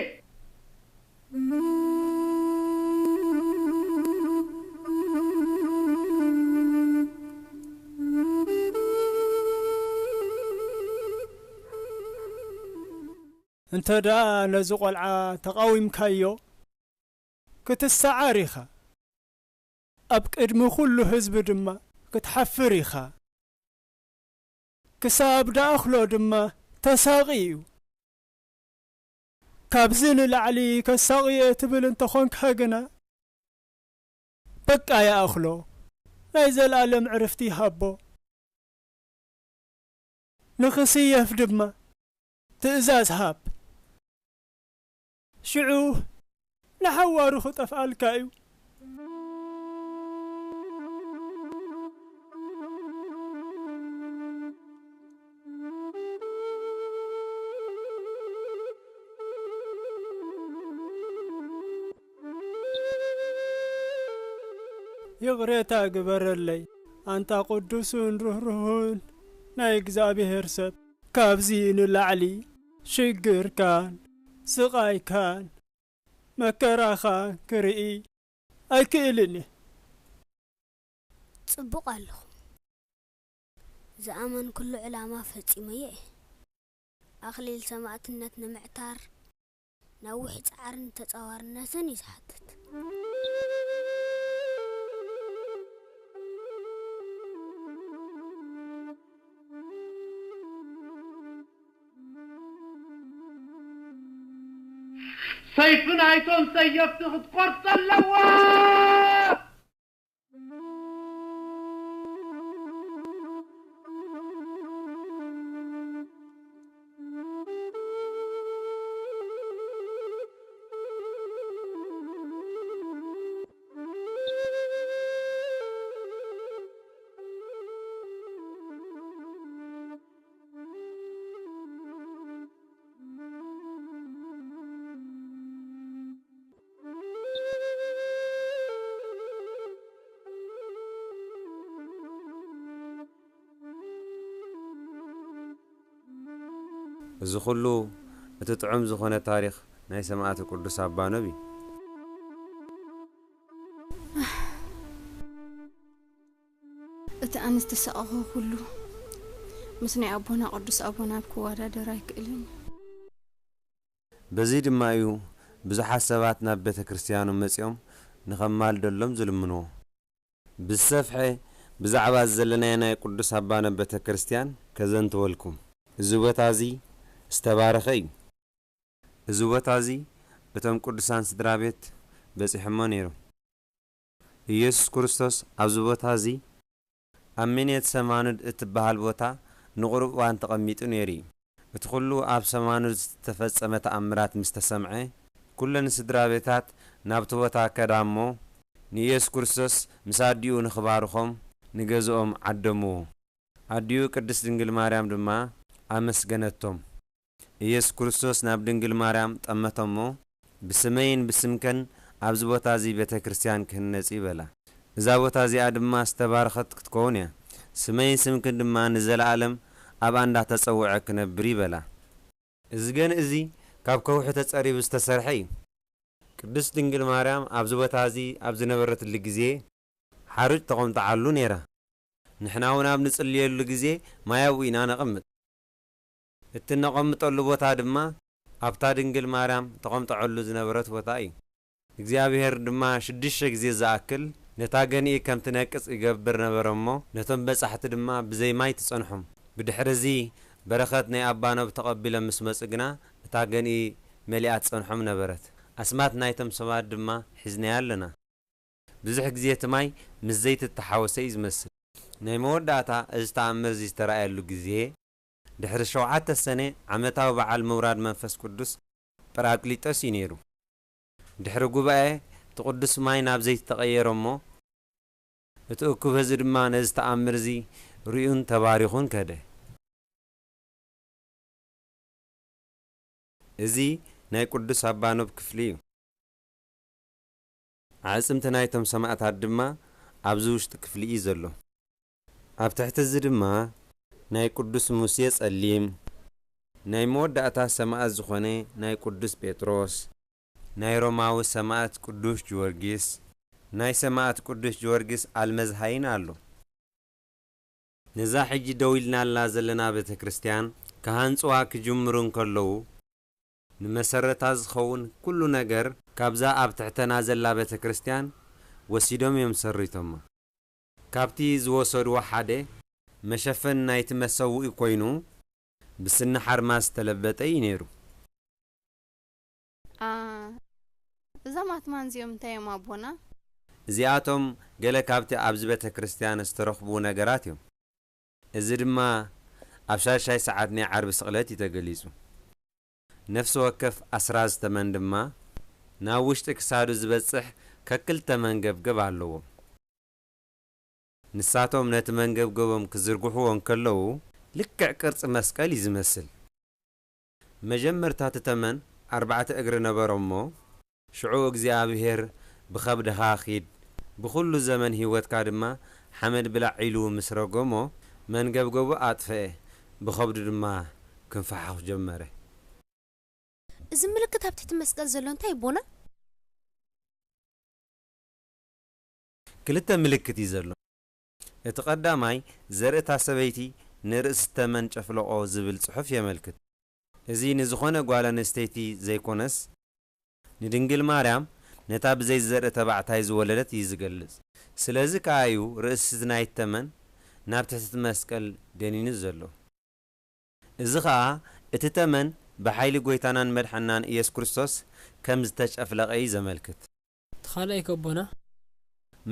እንተ ደኣ ነዚ ቖልዓ ተቓዊምካዮ፣ ክትሰዓር ኢኻ። ኣብ ቅድሚ ኹሉ ህዝቢ ድማ ክትሓፍር ኢኻ። ክሳብ ደኣኽሎ ድማ ተሳቒ እዩ። ካብዚ ንላዕሊ ከሳቕዮ ትብል እንተኾንካ ግና፣ በቃ ይኣኽሎ፣ ናይ ዘለኣለም ዕርፍቲ ይሃቦ። ንኽስየፍ ድማ ትእዛዝ ሃብ። ሽዑ ንሓዋሩ ክጠፍኣልካ እዩ። ይቕሬታ ግበረለይ፣ ኣንታ ቅዱስን ርህሩህን ናይ እግዚኣብሔር ሰብ፣ ካብዚ ንላዕሊ ሽግርካን ስቓይካን መከራኻን ክርኢ ኣይክእልን እየ። ጽቡቕ ኣለኹ። ዝኣመንኩሉ ዕላማ ፈጺመዮ እየ። ኣኽሊል ሰማእትነት ንምዕታር ነዊሕ ጻዕርን ተጻዋርነትን እዩ ዝሓትት። ሰይፊ ናይቶም ሰየፍቲ ክትቆርጽ ኣለዋ! እዚ ኹሉ እቲ ጥዑም ዝኾነ ታሪኽ ናይ ሰማእቲ ቅዱስ ኣባ ኖብ እዩ። እቲ ኣነ ዝተሳቐኹ ኩሉ ምስ ናይ ኣቦና ቅዱስ ኣቦናብ ክወዳደር ኣይክእልን እዩ። በዚ ድማ እዩ ብዙሓት ሰባት ናብ ቤተ ክርስቲያኑ መጺኦም ንኸማልደሎም ዝልምንዎ። ብዝሰፍሐ ብዛዕባ ዘለናዮ ናይ ቅዱስ ኣባነ ቤተ ክርስቲያን ከዘንትወልኩም። እዚ ቦታ እዚ ዝተባረኸ እዩ። እዚ ቦታ እዚ እቶም ቅዱሳን ስድራ ቤት በጺሖሞ ነይሮም። ኢየሱስ ክርስቶስ ኣብዚ ቦታ እዚ ኣብ ምኔት ሰማኑድ እትበሃል ቦታ ንቑሩብ እዋን ተቐሚጡ ነይሩ እዩ። እቲ ኩሉ ኣብ ሰማኑ ዝተፈጸመ ተኣምራት ምስ ተሰምዐ፣ ኩለን ስድራ ቤታት ናብቲ ቦታ ከዳ እሞ፣ ንኢየሱስ ክርስቶስ ምስ ኣዲኡ ንኽባርኾም ንገዝኦም ዓደምዎ። ኣዲኡ ቅድስት ድንግል ማርያም ድማ ኣመስገነቶም። ኢየሱስ ክርስቶስ ናብ ድንግል ማርያም ጠመቶ እሞ፣ ብስመይን ብስምከን ኣብዚ ቦታ እዚ ቤተ ክርስቲያን ክህነጽ እዩ በላ። እዛ ቦታ እዚኣ ድማ ዝተባረኸት ክትከውን እያ። ስመይን ስምክን ድማ ንዘለኣለም ኣብኣ እንዳተጸውዐ ክነብር እዩ በላ። እዚ ገንኢ እዚ ካብ ከውሒ ተጸሪቡ ዝተሰርሐ እዩ። ቅድስት ድንግል ማርያም ኣብዚ ቦታ እዚ ኣብ ዝነበረትሉ ግዜ ሓሩጭ ተቖምጠዓሉ ነይራ። ንሕና እውን ኣብ ንጽልየሉ ግዜ ማይ ኣብኡ ኢና ነቐምጥ። እቲ ነቐምጠሉ ቦታ ድማ ኣብታ ድንግል ማርያም ተቐምጠዐሉ ዝነበረት ቦታ እዩ። እግዚኣብሔር ድማ ሽዱሽተ ግዜ ዝኣክል ነታ ገንኢ ከም ትነቅጽ ይገብር ነበረ እሞ፣ ነቶም በጻሕቲ ድማ ብዘይ ማይ ትጸንሖም። ብድሕሪ እዚ በረኸት ናይ ኣባ ኖብ ተቐቢሎም ምስ መጹ ግና፣ እታ ገንኢ መሊኣ ትጸንሖም ነበረት። ኣስማት ናይቶም ሰባት ድማ ሒዝናያ ኣለና። ብዙሕ ግዜ እቲ ማይ ምስ ዘይቲ እተሓወሰ እዩ ዝመስል። ናይ መወዳእታ እዚ ተኣምር እዚ ዝተራእየሉ ግዜ፣ ድሕሪ ሸውዓተ ሰነ ዓመታዊ በዓል ምውራድ መንፈስ ቅዱስ ጳራቅሊጦስ እዩ ነይሩ። ድሕሪ ጉባኤ እቲ ቅዱስ ማይ ናብ ዘይቲ ተቐየረ እሞ፣ እቲ እኩብ ህዝቢ ድማ ነዚ ተኣምር እዚ ርእዩን ተባሪኹን ከደ። እዚ ናይ ቅዱስ ኣባ ኖብ ክፍሊ እዩ። ኣዕጽምቲ ናይቶም ሰማእታት ድማ ኣብዚ ውሽጢ ክፍሊ እዩ ዘሎ። ኣብ ትሕቲ እዚ ድማ ናይ ቅዱስ ሙሴ ጸሊም፣ ናይ መወዳእታ ሰማእት ዝኾነ ናይ ቅዱስ ጴጥሮስ፣ ናይ ሮማዊ ሰማእት ቅዱስ ጊዮርጊስ፣ ናይ ሰማእት ቅዱስ ጊዮርጊስ ኣልመዝሃይን ኣሎ። ነዛ ሕጂ ደው ኢልናላ ዘለና ቤተ ክርስቲያን ክሃንጽዋ ክጅምሩ እንከለዉ፣ ንመሰረታ ዝኸውን ኩሉ ነገር ካብዛ ኣብ ትሕተና ዘላ ቤተ ክርስቲያን ወሲዶም እዮም ሰሪቶማ። ካብቲ ዝወሰድዎ ሓደ መሸፈኒ ናይቲ መሰውኢ ኮይኑ፣ ብስኒ ሓርማዝ ዝተለበጠ እዩ ነይሩ። ኣ፣ እዞም ኣትማን እዚኦም እንታይ እዮም ኣቦና? እዚኣቶም ገለ ካብቲ ኣብዚ ቤተ ክርስቲያን ዝተረኽቡ ነገራት እዮም። እዚ ድማ ኣብ ሻድሻይ ሰዓት ናይ ዓርቢ ስቕለት እዩ ተገሊጹ። ነፍሲ ወከፍ ኣስራዚ ተመን ድማ ናብ ውሽጢ ክሳዱ ዝበጽሕ ከክልተ መንገብገብ ኣለዎ። ንሳቶም ነቲ መንገብገቦም ክዝርግሕዎ እንከለዉ፣ ልክዕ ቅርጺ መስቀል እዩ ዝመስል። መጀመርታ እቲ ተመን ኣርባዕተ እግሪ ነበሮ እሞ፣ ሽዑ እግዚኣብሔር ብኸብድኻ ኪድ፣ ብኹሉ ዘመን ህይወትካ ድማ ሓመድ ብላዕ ኢሉ ምስ ረገሞ፣ መንገብገቡ ኣጥፈኤ፣ ብኸብዱ ድማ ክንፈሓኹ ጀመረ። እዚ ምልክት ኣብ ትሕቲ መስቀል ዘሎ እንታይ ኣቦና? ክልተ ምልክት እዩ ዘሎ። እቲ ቀዳማይ ዘርእታ ሰበይቲ ንርእሲ ተመን ጨፍለቖ ዝብል ጽሑፍ የመልክት። እዚ ንዝኾነ ጓል ኣንስተይቲ ዘይኮነስ ንድንግል ማርያም ነታ ብዘይ ዘርኢ ተባዕታይ ዝወለደት እዩ ዝገልጽ። ስለዚ ከኣ እዩ ርእሲ ናይቲ ተመን ናብ ትሕቲ እቲ መስቀል ደኒኑ ዘሎ። እዚ ኸኣ እቲ ተመን ብሓይሊ ጐይታናን መድሓናን ኢየሱስ ክርስቶስ ከም ዝተጨፍለቐ እዩ ዘመልክት። እቲ ካልኣይ ከቦና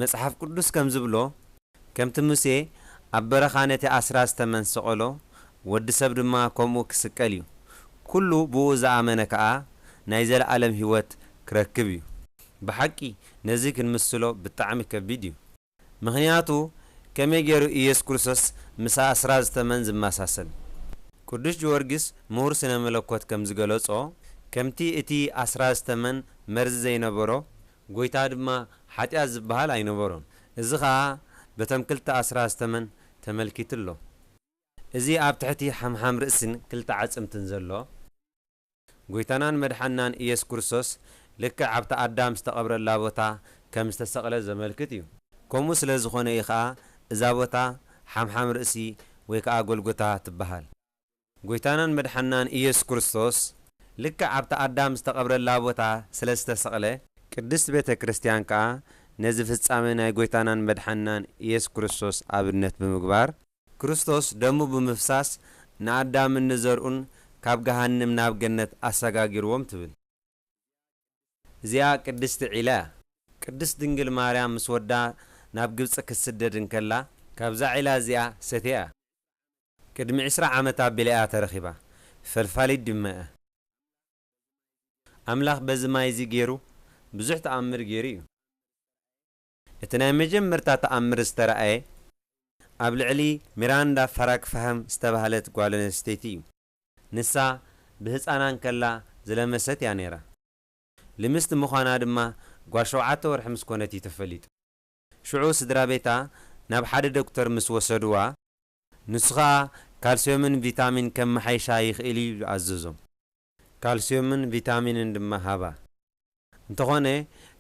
መጽሓፍ ቅዱስ ከም ዝብሎ፣ ከምቲ ሙሴ ኣብ በረኻ ነቲ ኣስራዚ ተመን ዝሰቐሎ፣ ወዲ ሰብ ድማ ከምኡ ክስቀል እዩ። ኩሉ ብኡ ዝኣመነ ከኣ ናይ ዘለኣለም ህይወት ክረክብ እዩ። ብሓቂ ነዚ ክንምስሎ ብጣዕሚ ከቢድ እዩ። ምኽንያቱ ከመይ ገይሩ ኢየሱስ ክርስቶስ ምስ ኣስራዚ ተመን ዝመሳሰል? ቅዱስ ጊዮርጊስ ምሁር ስነ መለኮት ከም ዝገለጾ፣ ከምቲ እቲ ኣስራዚ ተመን መርዚ ዘይነበሮ፣ ጐይታ ድማ ሓጢኣት ዝበሃል ኣይነበሮን። እዚ ኸኣ በቶም ክልተ ኣስራዚ ተመን ተመልኪቱ ኣሎ። እዚ ኣብ ትሕቲ ሓምሓም ርእስን ክልተ ዓጽምትን ዘሎ፣ ጐይታናን መድሓናን ኢየሱስ ክርስቶስ ልክዕ ኣብቲ ኣዳም ዝተቐብረላ ቦታ ከም ዝተሰቕለ ዘመልክት እዩ። ከምኡ ስለ ዝኾነ እዩ ኸኣ እዛ ቦታ ሓምሓም ርእሲ ወይ ከኣ ጎልጎታ ትበሃል። ጐይታናን መድሓናን ኢየሱስ ክርስቶስ ልክዕ ኣብቲ ኣዳም ዝተቐብረላ ቦታ ስለ ዝተሰቕለ፣ ቅድስት ቤተ ክርስቲያን ከኣ ነዚ ፍጻመ ናይ ጐይታናን መድሓናን ኢየሱስ ክርስቶስ ኣብነት ብምግባር፣ ክርስቶስ ደሙ ብምፍሳስ ንኣዳምን ንዘርኡን ካብ ገሃንም ናብ ገነት ኣሰጋጊርዎም ትብል። እዚኣ ቅድስቲ ዒላ እያ። ቅድስት ድንግል ማርያም ምስ ወዳ ናብ ግብጺ ክትስደድ እንከላ፣ ካብዛ ዒላ እዚኣ ሰትያ እያ። ቅድሚ ዕስራ ዓመት ኣቢላ እያ ተረኺባ። ፈልፋሊት ድማ እያ። ኣምላኽ በዚ ማይ እዚ ገይሩ ብዙሕ ተኣምር ገይሩ እዩ። እቲ ናይ መጀመርታ ተኣምር ዝተራእየ ኣብ ልዕሊ ሚራንዳ ፋራክ ፋህም ዝተባህለት ጓል ኣንስተይቲ እዩ። ንሳ ብህፃና እንከላ ዝለመሰት እያ ነይራ። ልምስቲ ምዃና ድማ ጓል ሸውዓተ ወርሒ ምስ ኮነት እዩ ተፈሊጡ። ሽዑ ስድራ ቤታ ናብ ሓደ ዶክተር ምስ ወሰድዋ፣ ንሱ ኸኣ ካልስዮምን ቪታሚን ከመሓይሻ ይኽእል እዩ ኢሉ ኣዘዞም። ካልስዮምን ቪታሚንን ድማ ሃባ። እንተኾነ፣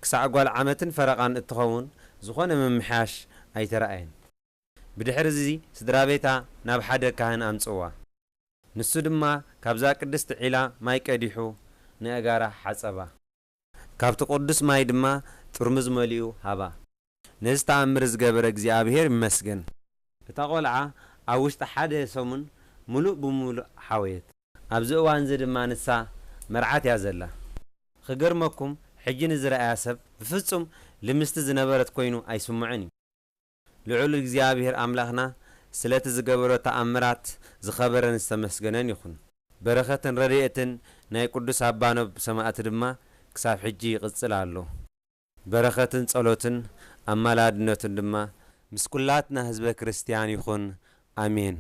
ክሳዕ ጓል ዓመትን ፈረቓን እትኸውን ዝኾነ ምምሕያሽ ኣይተራእየን። ብድሕሪ እዚ ስድራ ቤታ ናብ ሓደ ካህን ኣምጽዋ። ንሱ ድማ ካብዛ ቅድስቲ ዒላ ማይ ቀዲሑ ንኣእጋራ ሓጸባ። ካብቲ ቅዱስ ማይ ድማ ጥርሙዝ መሊኡ ሃባ። ነዚ ተኣምር ዝገበረ እግዚኣብሔር ይመስገን። እታ ቆልዓ ኣብ ውሽጢ ሓደ ሰሙን ምሉእ ብምሉእ ሓወየት። ኣብዚ እዋን እዚ ድማ ንሳ መርዓት እያ ዘላ። ክገርመኩም፣ ሕጂ ንዝረኣያ ሰብ ብፍጹም ልምስቲ ዝነበረት ኮይኑ ኣይስምዖን እዩ። ልዑል እግዚኣብሔር ኣምላኽና ስለቲ ዝገበሮ ተኣምራት ዝኸበረን ዝተመስገነን ይኹን። በረኸትን ረድኤትን ናይ ቅዱስ ኣባኖብ ሰማእቲ ድማ ክሳብ ሕጂ ይቕጽል ኣሎ። በረኸትን ጸሎትን ኣማላድነቱን ድማ ምስ ኩላትና ህዝበ ክርስቲያን ይኹን። ኣሜን።